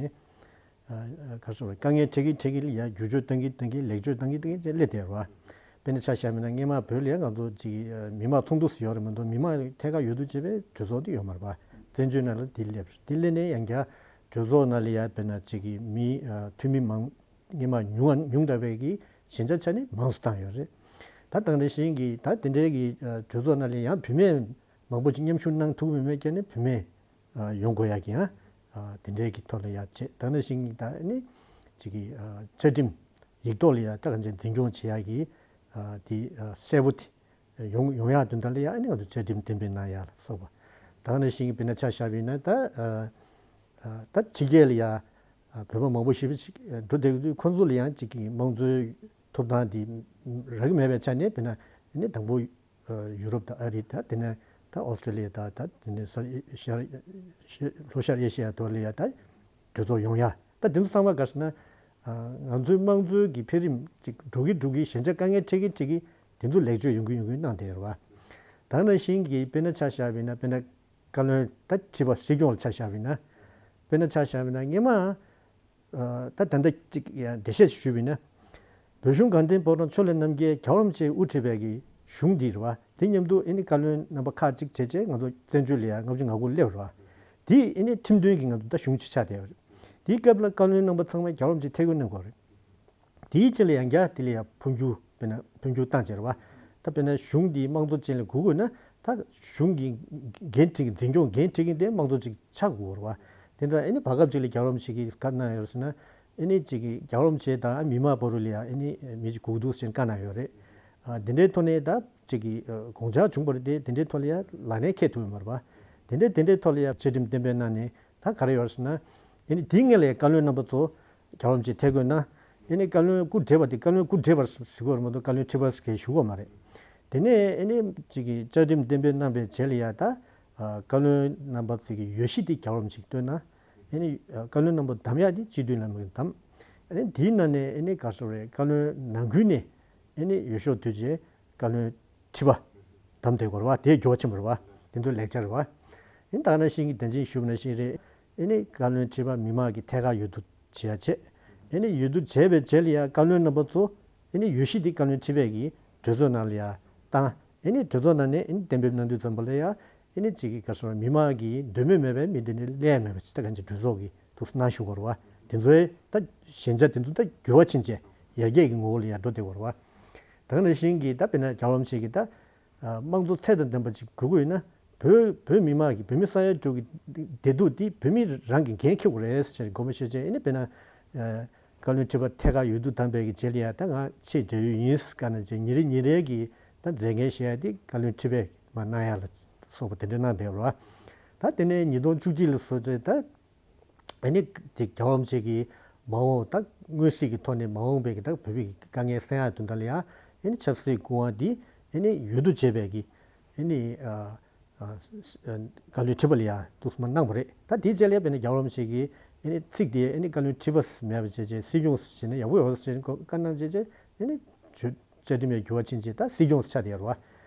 ག་རེ་ཟེར་དཀའ་ངལ་འཕྲད་ཀྱི་འཕྲད་ཀྱི་ལ་ཡ་བསྒྱུར་བཅོས་གཏང་གི་གཏང་གི་ལེགས་བཅོས་གཏང་གི་གཏང་གི་བྱས་སླེབས་བསྡད་རེད་བ། དཔེར་ན་ཆ་བཞག་པ་ཡིན་ན་སྔས་མ་བོད་ལ་ཡ་ང་ཚོ་ཅིག་མི་དམངས་ཚོགས་འདུ་ཟེར་ཡོད་རེད་མ་གཏོགས་མི་དམངས་ཐད་ཀར་འོས་བསྡུ་བྱས་པའི་གྲོས་ཚོགས་དེ་ཡོད་མ་རེད་བ། བཙན་བྱོལ་ནང་ལ་དེ་སླེབས་དེ་སླེབས་ནས་ཡང་བསྐྱར་གྲོས་ཚོགས་ནང་ལ་ཡ་དཔེར་ན་ཅིག་གི་མི་འཐུས་མི་མང་སྔས་མ་ཉུང་ང་ཉུང་དྲགས་པའི་གི་ཞན་ཆ་ཆ་ནས་མང་སུ་བཏང་ཡོད་རེད། ད་དེ་འདྲ་བཞིན་གི་ད་དེ་འདྲའི་གི་གྲོས་ཚོགས་ནང་ལ་ཡང་བུད་མེད་མང་པོ་ཅིག་མཉམ་ཞུགས་གནང་ཐུབ་མེད་མེད་ཀྱང་ནི་བུད་མེད་ཡོང་དགོས་ཡ་གི་ཡང་དེ་འདྲའི་གི་ཐོག་ལ་ཡ་བྱས་ད་ནང་བཞིན་གི་ད་ནི་ཅིག་གི་བཅའ་ཁྲིམས་ཡིག་ཐོག་ལ་ཡ་ད་ག་ཚོད་འཛིན་སྐྱོང་བྱེད་ཡ་གི་དེ་གསལ་པོ་དེ་ཡོང་ཡོང་ཡག་དོན་དག་ལ་ཡང་ཨ་ནི་ང་ཚོ་བཅའ་ཁྲིམས་གཏན་འབེབས་གནང་ཡག་ལ་སོགས་པ། ད་ག་ནང་བཞིན་གྱི་དཔེར་ན་ཆ་བཞག་པ་ཡིན་ན་ད་ད་ཕྱི་རྒྱལ་ལ་ཡང་བོད་པ་མང་པོ་ཞེ་པོ་ཅིག་འགྲོ་བསྡད་ཀྱི་འདུག་ཁོང་ཚོ་ལ་ཡང་ཅིག་གི་དམངས་གཙོའི་ཐོབ་ཐང་དེ་རག་གི་མེད་པའི་ཆ་ནས་དཔེར་ན་ཨ་ནི་དང་པོ་ཡུ་རོབ་དང་ཨ་རི་ད་དེ་ནས་ད་ཨོ་སི་ཀྲི་ལི་ཡ་དང་ད་དེ་ནས་ཤར་ཤར་ལྷོ་ཤར་ཨེ་ཤི་ཡ་དོ་ལ་ཡ་ད་གྲོས་ཚོགས་ཡོང་ཡ། ད་དེ་ཚོ་ཚང་མ་ག་རེ་ཟེར་ན། ང་ཚོའི་དམངས་གཙོའི་གི་འཕེལ་རིམ་ཅིག་འགྲོ་གི་འགྲོ་གི་ཞན་ཆ་དཀའ་ངལ་འཕྲད་གི་འཕྲད་གི་དེ་ཚོ་ལེགས་བཅོས་ཡོང་གི་ཡོང་གི་གནང་བསྡད་ཡོད་རེད་བ། ད་ནང་བཞིན་གི་དཔེར་ན་ཆ་བཞག་པ་ཡིན་ན་དཔེར་ན་བཀའ་བློན་ད་ཁྲི་པ་སྲིད་སྐྱོང་ལ་ཆ་བཞག་པ་ཡིན་ན། དཔེར་ན་ཆ་བཞག་པ་ཡིན་ན་སྔས་མ་ད་ད་ལྟ་ཅིག་འགྲེལ་བཤད་ཞུས་པ་ཡིན་ན། བོད་གཞུང་དགའ་ལྡན་ཕོ་བྲང་ཕྱོགས་ལས་རྣམ་རྒྱལ་རྒྱལ་བ་རིན་པོ་ཆེས་དབུ་ཁྲིད་པའི་གི་གཞུང་འདི་རེད་བ། དེ་མཉམ་དུ་ཨེ་ནི་བཀའ་བློན་རྣམ་པ་ཁག་ཅིག་བྱས་བྱས་ང་ཚོ་བཙན་བྱོལ་ལ་ཡང་ལྔ་བཅུ་ང་དགུ་སླེབས་རེད་བ། དེ་ཨེ་ནི་ཁྲིམས་མཐུན་གྱི་ང་ཚོ་ད་གཞུང་ཅིག་ཆགས་བསྡད་ཡོད་རེད། དེའི་སྐབས་ལ་བཀའ་བློན་རྣམ་པ་ཚང་མས་རྒྱལ་བ་རིན་པོ་ཆེ་ཐད་བསྐོས་གནང་དགོས་རེད། དེའི་རྗེས་ལ་ཡང་བསྐྱར་དེ་ལ་ཡང་འཕོ་འགྱུར་དཔེར་ན་འཕོ་འགྱུར་བཏང་བྱས་རེད་བ། ད་དཔེར་ན་གཞུང་འདི་དམངས་གཙོ་ཅན་ལ་སྒུག་དགོས་ན་ད་གཞུང་གི་འགན་འཁྲི་འཛིན་སྐྱོང་འགན་འཁྲི་མཁན་དེ་དམངས་གཙོ་ཅིག་ཆགས་དགོས་རེད་བ། དེ་འདྲ་ཨེ་ནི་བར་སྐབས་ཅིག་ལ་རྒྱལ་བ་རིན་པོ་ཆེ་གིས་བཀའ་གནང་ཡོད་ཟེར་ན། ཨེ་ནི་ཅིག་གིས་རྒྱལ་བ་རིན་པོ་ཆེ་དང་མི་མང་བར་ལ་ཡང་ཨེ་ནི་མི་ཅིག་སྒུག་འདུག་ཟེར་བཀའ་གནང་ཡོད་རེད། ཨ་དེ་འདྲའི་ཐོག་ནས་ད་ཅིག་གིས་ཨ་དགོངས་འཆར་བྱུང་བ་རེད་དེ་དེ་འདྲའི་ཐོག་ལ་ཡང་ལག་ལེན་འཁེལ་ཐུབ་ཡོད་མ་རེད་པ། དེ་འདྲའི་དེ་འདྲའི་ཐོག་ལ་ཡང་བཅའ་ཁྲིམས་གཏན་འབེབས་གནང་ནས་ད་ག་རེ་ཡོད་རེད་ཟེར་ན། ཨེ་ནི་དེའི་སྔོན་ལ་ཡང་བཀའ་བློན་རྣམ་པ་ཚོ་རྒྱལ་བ་རིན་པོ་ཆེ་ཐད་བསྐོས་གནང་། ཨེ་ནི་བཀའ་བློན་སྐུ་བགྲེས་པ་དེ་བཀའ་བློན་སྐུ་བགྲེས་པ་ཟེར་དགོས་རེད་མ་གཏོགས་བཀའ་བློན་ཁྲི་པ་ཟེར་མཁན་ཞུ་གི་ཡོད་མ་རེད། དེ་ནས་ཨེ་ནི་ཅིག་གིས་བཅའ་ཁྲིམས་གཏན་འབེབས་གནང་བའི་རྗེས་ལ་ཡང་ད་ཨ་བཀའ་བློན་རྣམ་པ་ཚོ་གི་འོས་གཞི་དེ་རྒྱལ་བ་རིན་པོ་ཆེ་བཏོན་གནང་། ཨེ་ནི་ཨ་བཀའ་བློན་རྣམ་པ་གདམ་ཡག་དེ་སྤྱི་འཐུས་ལ་གདམ། ཨེ་ནི་དེའི་ནང་ནས་ཨེ་ནི་ག་རེ་ཟེར་དགོས་རེད། བཀའ་བློན་ནང་ཁུལ་ནས་ཨེ་ནི་འོས་ཤོག་བསྡུས་རྗེས་བཀའ་བློན་ཁྲི་པ་གདམ་བསྡད་ཡོད་རེད་བ། དེ་འགྱུར་བ་ཕྱིན་པ་རེད་བ། དེ་ཚོ་ལེགས་ཆ་རེད་བ། ཨེ་ནི་ད་ག་ནང་བཞིན་གྱི་ད་གིན་ཞུས་པ་ནང་བཞིན་རེད། ཨེ་ནི་བཀའ་བློན་ཁྲི་པ་མི་མང་གིས་ཐད་ཀར་འོས་བསྡུ་བྱེད་ཡ་བྱས། ཨེ་ནི་འོས་བསྡུ་བྱས་པའི་རྗེས་ལ་ཡང་བཀའ་བློན་རྣམ་པ་ཚོ་ཨེ་ནི་འོས་གཞི་དེ་བཀའ་བློན་ཁྲི་པས་ཀྱིས་གྲོས་ཚོགས་ནང་ལ་ཡང་བཏང་། ཨེ་ནི་གྲོས་ཚོགས་ནང་ནས་ཨེ་ནི་གཏན་འབེབས་གནང་དུས་ཙམ་པ་ལ་ཡང་ཨེ་ནི་ཅིག་གི་ག་རེ་ཟེར་མི་མང་གིས་འདོད་མོས་མེད་པའི་མི་དེ་ནི་སླེབས་ཡ་མེད་པ་ཅིག་ད་ག་ནང་བཞིན་གྲོས་ཚོགས་ཀྱིས་འདུག་གནང་བཞུགས་ཡོད་རེད་བ། དེ་ཚོའི་ད་ཞན་ཆ་དེ་ཚོ་ད་འགྱུར་བ་ཕྱིན་བྱས་ཡར་རྒྱས་ཀྱི་ངོ་བོ་ལ་ཡང་འགྲོ་བསྡད་ཡོད་རེད་བ། ད་ག་ནང་བཞིན་གྱི་ད་དཔེར་ན་རྒྱལ་བ་རིན་པོ་ཆེ་གིས་ད་དམངས་གཙོ་ཚད་དང་ལྡན་པ་ཅིག་དགོས་ཀྱི་ཡོད་ན། བོད་བོད་མི་མང་གི་བོད་མི་ས་ཡ་དྲུག་གི་བདེ་སྡུག་འདི་བོད་མི་རང་གི་འགན་འཁྱེར་དགོས་རེད་ཟེར་དགོངས་པ་བཞེས་བྱས། ཨེ་ནི་དཔེར་ན་བཀའ་བློན་ཁྲི་པ་ཐད་ཀར་འོས་བསྡུ་བདམས་པའི་གི་རྗེས་ལ་ཡང་ད་ང་ཆེས་འབྲེལ་ཡོད་ཡིན་ཟེར་བཀའ་གནང་བྱས། ཉིན་རེ་ཉིན་རེ་གི་ད་མཛད་འགན་བཞེས་ཡ་དེ་བཀའ་བློན་ཁྲི་པས་མར་གནང་ཡ་ལ་སོགས་པ་དེ་འདྲ་གནང་བསྡད་ཡོད་རེད་བ། ད་དེ་ནས་ཉིས་སྟོང་བཅུ་གཅིག་ལ་བཟོས་རྗེས་ད། ཨེ་ནི་དེ་རྒྱལ་བ་རིན་པོ་ཆེ་གིས་མ་འོངས་ད་མངོན་གསལ་གྱི་ཐོག་ནས་མ་འོངས་པའི་གི་ད་བོད་པའི་དཀའ་ངལ་སེལ་ཡག་དོན་དག་ལ་ཡང་ཨེ་ནི་ཆབ་སྲིད་སྐུ་དབང་འདི་ཨེ་ནི་འོས་བསྡུ་བྱས་པའི་གི་ཨེ་ནི་ཨ་ཨ་བཀའ་བློན་ཁྲི་པ་ལ་ཡང་འདུག་སེ་མར་གནང་བ་རེད། ད་དེའི་རྗེས་ལ་ཡང་དཔེར་ན་རྒྱལ་བ་རིན་པོ་ཆེ་གིས་ཨེ་ནི་ཚིག་དེ་ཨེ་ནི་བཀའ་བློན་ཁྲི་པ་མེད་པ་བྱས་བྱས་སྲིད་སྐྱོང་ཟེར་ན་ཡག་པོ་ཡོད་ཟེར་བཀའ་གནང་བྱས་བྱས་ཨེ་ནི་བཅའ་ཁྲིམས་ཡང་འགྱུར་བ་ཕྱིན་བྱས་ད་སྲིད་སྐྱོང་ཆགས་བསྡད་ཡོད་རེད་བ།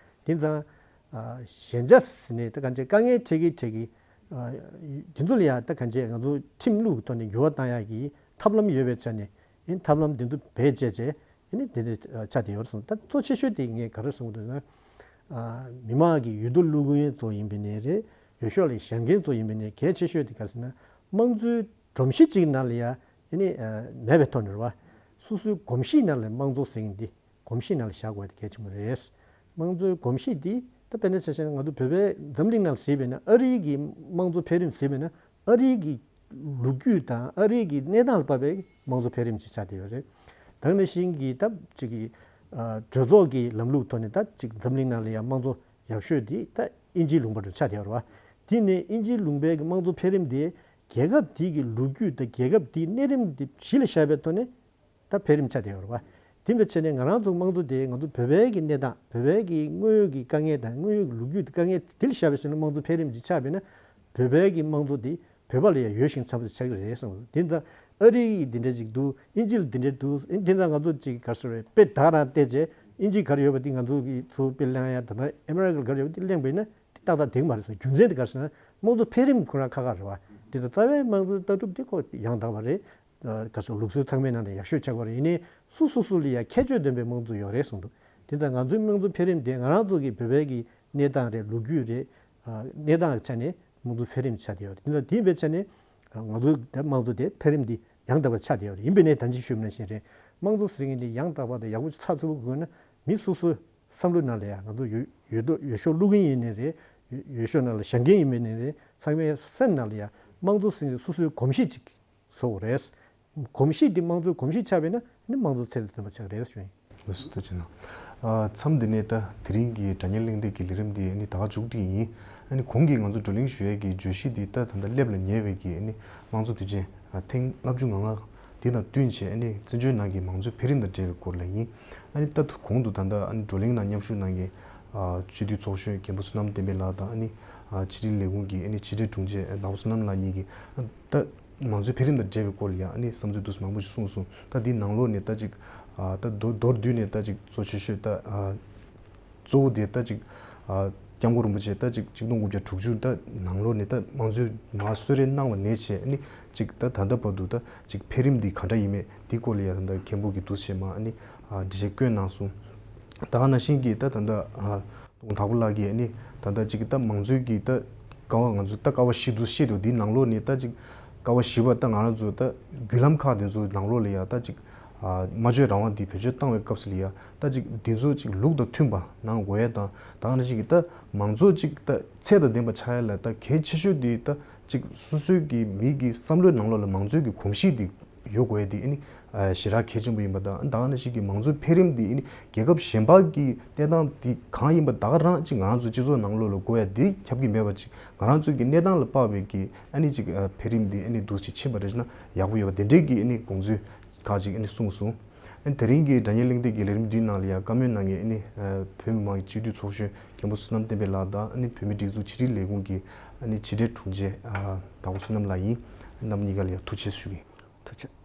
དེ་ཙང་། ཨ་ཞན་ཆ་ཟེར་ནས་ད་གང་ཅི་དཀའ་ངལ་འཕྲད་ཀྱི་འཕྲད་ཀྱི། ཨ་དེ་ཚོ་ལ་ཡང་ད་གང་ཅི་ང་ཚོ་ཁྲིམས་ལུགས་ཀྱི་ཐོག་ནས་འགྱུར་བ་བཏང་ཡག་གི་ཐབས་ལམ་ཡོད་པའི་ཆ་ནས་ཨེ་ཐབས་ལམ་དེ་ཚོ་བེད་སྤྱད་བྱས་ཨེ་ནི་དེ་འདྲ་ཆགས་བསྡད་ཡོད་རེད་གསུངས། ད་གཙོ་ཆེ་ཤོས་དེ་ངས་ག་རེ་གསུང་གི་འདུག་ན། ཨ་མི་མང་གི་འོས་བསྡུ་བླུག་མཁན་ཚོ་ཡིན་པ་ནས་རེད། འོས་ཤོག་ལ་བཞེངས་མཁན་ཚོ་ཡིན་པ་ནས་གལ་ཆེ་ཤོས་དེ་ག་རེ་ཟེར་ན་དམངས་གཙོའི་སྒྲོམ་གཞི་གཅིག་ནང་ལ་ཡང་ཨེ་ནི་ཨ་མེད་པའི་ཐོག་ནས་རེད་བ། སོ་སོའི་གོམས་གཤིས་ནང་ལ་དམངས་གཙོ་ཟེར་མཁན་འདི། གོམས་གཤིས་ནང་ལ་བཞག་དགོས་པ་དེ་གལ་ཆེན་པོ་རེད། དམངས་གཙོའི་གོམས་གཤིས་འདི་ད་དཔེར་ན་ཆ་བཞག་ན་ང་ཚོ་བོད་པའི་འཛམ་གླིང་ནང་ལ་གཟིགས་པ་ཡིན་ན་ཨ་རིའི་གི་དམངས་གཙོ་འཕེལ་རིམ་གཟིགས་པ་ཡིན་ན་ཨ་རིའི་གི་ལོ་རྒྱུས་དང་ཨ་རིའི་གི་གནས་སྟངས་ལ་དཔག་པའི་དམངས་གཙོ་འཕེལ་རིམ་ཅིག་ཆགས་བསྡད་ཡོད་རེད། ད་ག་ནང་བཞིན་གྱི་ད་ཅིག་གི་ཨ་གྲོས་ཚོགས་ཀྱི་ལམ་ལུགས་ཐོག་ནས་ད་ཅིག་འཛམ་གླིང་ནང་ལ་ཡང་དམངས་གཙོ་ཡག་ཤོས་འདི་ད་ དབྱིན་ཇིའི་ལུང་པ་དུ་ཆགས་བསྡད་ཡོད་རེད་བ། དེ་ནས་དབྱིན་ཇིའི་ལུང་པའི་གི་དམངས་གཙོ་འཕེལ་རིམ་དེ་རྒྱལ་ཁབ་དེའི་གི་ལོ་རྒྱུས་དང་རྒྱལ་ཁབ་དེའི་གནས་རིམ་དེ་གཞི་ལ་བཞག་པའི་ཐོག་ནས་ད་འཕེལ་རིམ་ཆགས་བསྡད་ཡོད་རེད་བ། དེ་འདྲ་བྱས་ནས་ང་རང་ཚོ་དམངས་གཙོ་དེ་ང་ཚོ་བོད་པའི་གི་གནས་སྟངས་བོད་པའི་གི་དངོས་ཡོད་ཀྱི་དཀའ་ངལ་དང་དངོས་ཡོད་ཀྱི་ལོ་རྒྱུས་དཀའ་ངལ་དེ་ལ་བཞག་པའི་ཕྱིར་ན་དམངས་གཙོ་འཕེལ་རིམ་ཅིག་ཆགས་པས་ན་བོད་པའི་གི་དམངས་གཙོ་དེ་བོད་པ་ལ་ཡང་ཡོད་ཞིང་འཚམ་པོ་ཆགས་ཀྱི་རེད་བསམ་གྱི་འདུག་དེ་ད་ཨ་རི་ཡིས་འདི་འདྲ་ཅིག་འདུག་དབྱིན་ཇི་ལ་འདི་འདྲ་འདུག་དེ་ད་ང་ཚོ་ཅིག་ག་རེ་ཟེར་རེད་དཔེ་ད་ག་རང་བལྟས་རྗེས་དབྱིན་ཇི་ག་རེ་ཡོད་པ་དེ་ང་ཚོ་གི་ཚུར་དཔེ་གླེང་ཡ་ད་ལྟ་ཨ་མི་རི་ཀ་ལ་ག་རེ་ཡོད་པ་དེ་གླེང་བས་ན་དེ་ཏག་ཏག་འགྲིག་མ་རེད་བསམ། རྒྱུ་མཚན་དེ་ག་རེ་ཟེར་ན་དམངས་གཙོ་འཕེལ་རིམ་ཁོ་རང་ཁག་ཁག་རེད་བ། དེ་ད་རྩ་བའི་དམངས་གཙོའི་ལྟ་གྲུབ་དེ་ཁོ་ཡང་དག་པ་རེད། ག་ཚོད་ལུགས་སྲོལ་ཚང་མའི་ནང་ནས་ཡག་ཤོས་ཆགས་པ་རེད། ཡིན་ནའི་སུ་སོ་སོ་ལ་ཡང་ཁྱད་ཆོས་ལྡན་པའི་དམངས་གཙོ་ཡོད་རེད་གསུངས་འདུག་དེ་ལྟར་ང་ཚོའི་དམངས་གཙོ་འཕེལ་རིམ་དེ་ང་རང་ཚོ་གི་བོད་པའི་གི་གནས་སྟངས་རེད། ལོ་རྒྱུས་རེད། གནས་སྟངས་ཀྱི་ཆ་ནས་དམངས་གཙོ་འཕེལ་རིམ་ཆགས་བསྡད་ཡོད་རེད། དེ་ལྟར་དེ་ཡིན་པའི་ཆ་ནས་ང་ཚོའི་དམངས་གཙོ་དེ་འཕེལ་རིམ་འདི་ཡང་དག་པ་ཆགས་བསྡད་ཡོད་རེད། ཡིན་པའི་ནས་ད་ཅི་ཞུས་པ་ནང་བཞིན་རེད། དམངས་གཙོ་ཟེར་མཁན་འདི་ཡང་དག་པ་དང་ཡག་པོ་ཚགས་ཚུད་པོ་དགོས་ན་མི་སོ་སོའི་བསམ་བློའི་ནང་ལ་ཡང་ང་ཚོ་ཡོད་ཡོད་དོ་ཡོད་ཤོག་བླུག་མཁན་ཡིན་ནའི་རེད། ཡོད་ཡོད་ཤོག་ནང་ལ་བཞེངས་མཁན་ཡིན་པའི་ནའི་རེད། ཚང་མའི་སེམས་ནང་ལ་ཡང་དམངས་གཙོ་ཟེར་མཁན་སོ་སོའི་གོམས་གཤིས་ཅིག་བཟོ་དགོས་རེད། གོམས་གཤིས་འདི་དམངས་གཙོའི་གོམས་གཤིས་ཆགས་པས་ན་ནི་དམངས་གཙོ་ཚད་ལས་བརྟན་པ་ཆགས་རེད་ཞུ་ཡིན། ལགས་སོ་ཐུགས་རྗེ་གནང་། ཨ་མཚམས་འདི་ནས་ད་དེ་རིང་གི་དྲ་བརྙན་གླེང་སྟེགས་ཀྱི་ལས་རིམ་འདི་ནི་ད་ག་མཇུག་སྒྲིལ་ཡིན། ཨ་ནི་གོང་གི་ང་ཚོ་བགྲོ་གླེང་ཞུ་ཡས་ཀྱི་བརྗོད་གཞི་འདི་ད་ད་ལྟ་སླེབས་ལ་ཉེ་བའི་གི་ཨ་ནི་དམངས་གཙོ་དུས་ཆེན་ཨ་ཐེངས་ལྔ་བཅུ་ང་ལྔ་འདི་དང་བསྟུན་བྱས་ཨ་ནི་བཙན་བྱོལ་ནང་གི་མང་གཙོའི་འཕེལ་རིམ་དང་འབྲེལ་བའི་སྐོར་ལ་ཡིན། ཨ་ནི་ད་གོང་དུ་ད་ལྟ་ཨ་ནི་བགྲོ་གླེང་ནང་མཉམ་ཞུགས་གནང་མཁན་ཨ་སྤྱི་འཐུས་ཚོགས་གཞོན་མཁན་པོ་བསོད་ནམས་བསྟན་འཕེལ་ལགས་དང་ཨ་ནི་ཨ་ཕྱི་དྲིལ་ལས་ཁུངས་ཀྱི་ཨ་ནི་ཕྱི་དྲིལ་དྲུང་ཆེ་ཨ་དྭགས་པོ་བསོད་ནམས་ལགས་གཉིས་ཀྱིས་ཨ་ད། མང་གཙོའི་འཕེལ་རིམ་དང་འབྲེལ་བའི་སྐོར་ལ་ཡང་ཨ་ནི་བསམ་ཚུལ་འདུག་སེ་མང་པོ་ཞིག་གསུངས་སོང་། ད་འདིའི་ནང་ལོགས་ནས་ད་ཅིག་ཨ་ད་མདོར་མདོར་བསྡུས་ནས་ད་ཅིག་གཙོ་ཆེ་ཤོས་ད་ཨ་གཙོ་བོ་དེ་ད་ཅིག་ཨ་སྐྱབས་མགོན་རིན་པོ་ཆེ་ད་ཅིག་ཆིག་སྟོང་དགུ་བརྒྱ་དྲུག་ཅུ་ད་ནང་ལོགས་ནས་ད་དམངས་གཙོའི་མར་གསོལ་རས་གནང་བ་ནས་བྱས་ཨ་ནི་ཅིག་ད་ད་ལྟ་བར་དུ་ད་ཅིག་འཕེལ་རིམ་འདི་ག་འདྲ་ཡིན་མེད་འདིའི་སྐོར་ལ་ཡང་ད་ལྟ་མཁན་པོ་གིས་འདུག་སེ་མ་ཨ་ནི་ཨ་འགྲེལ་བཤད་བསྐྱོན་གནང་སོང་། ད་ག་ནང་བཞིན་གྱི་ད་ད་ལྟ་ཨ། དྭགས་པོ་ལགས་ཀྱིས་ཨ་ནི་ད་ལྟ་ཅིག་ད་མང་གཙོའི་གི་ད་ཀ་བ་ང་ཚོ་ད་ཀ་བ་བཞི་འདུག་བཤད་འདུག་འདིའི་ནང་ལོགས་ནས་ད་ཅིག་ཀ་བ་བཞི་པ་ད་ང་རང་ཚོ་ད་བརྒྱུད་ལམ་ཁག་དེ་ཚོའི་ནང་ལོགས་ལ་ཡ་ད་ཅིག་ཨ་སྨྲ་བརྗོད་རང་དབང་འདི་བེད་སྤྱོད་བཏང་བའི་སྐབས་སུ་ལ་ཡ་ད་ཅིག་འདི་ཚོ་ཅིག་ལུགས་དང་མཐུན་པ་གནང་དགོས་ཡ་དང་ད་ག་ནང་བཞིན་གྱི་ད་མང་གཙོ་ཅིག་ད་ཚད་དང་ལྡན་པ་ཆགས་ཡ་ལ་ད་གལ་ཆེ་ཤོས་འདི་ད་ཅིག་སོ་སོའི་གི་མི་གི་བསམ་བློའི་ནང་ལོགས་ལ་མང་གཙོའི་གི་གོམས་གཤིས་འདི་ཡོད་དགོས་ཡ་དེ་ཨ་ནི་ཨ་ཞེ་དྲག་གལ་ཆེན་པོ་ཡིན་པ་དང་ད་ག་ནང་བཞིན་གྱི་མང་གཙོའི་འཕེལ་རིམ་དེ་ཨ་ནི་རྒྱལ་ཁབ་གཞན་པ་གི་གནས་སྟངས་དེ་གང་ཡིན་པ་ད་ག་རང་ཅིག་ང་རང་ཚོ་སྤྱི་ཚོགས་ནང་ལོགས་ལ་དགོས་ཡ་དེ་ཁྱབ་ཀྱི་མེད་པ་ཅིག་ང་རང་ཚོའི་གི་གནས་སྟངས་ལ་དཔག་པའི་གི་ཨ་ནི་ཅིག་ཨ་འཕེལ་རིམ་དེ་ཨ་ནི་འདུག་ཅིག་ཕྱིན་པ་རེད་ན་ཡག་པོ་ཡོད་པ་དེ་འདྲའི་གི་ཨ་ནི་དགོངས་ཚུལ་ཁག་ཅིག་ཨ་ནི་གསུངས་སོང་། ཨ་ནི་དེ་རིང་གི་དྲ་བརྙན་གླེང་སྟེགས་ཀྱི་ལས་རིམ་འདིའི་ནང་ལ་ཡང་བཀའ་མོལ་གནང་མཁན་ཨ་ནི་ཨ་བོད་མི་མང་གི་སྤྱི་འཐུས་ཚོགས་གཞོན་མཁན་པོ་བསོད་ནམས་བསྟན་འཕེལ་ལགས་དང་ཨ་ནི་བོད་མིའི་སྒྲིག་འཛུགས་ཕྱི་དྲིལ་ལས་ཁུངས་ཀྱི་ཨ་ནི་ཕྱི་དྲིལ་དྲུང་ཆེ་ཨ་དྭགས་པོ་བསོད་ནམས་ལགས་ཡིན། ཨ་ནི་རྣམ་གཉིས་ཀ་ལ་ཡང་ཐུགས་རྗེ་ཆེ་ཞུ་གི་ཡིན། ཐུགས་རྗེ་ཆེ།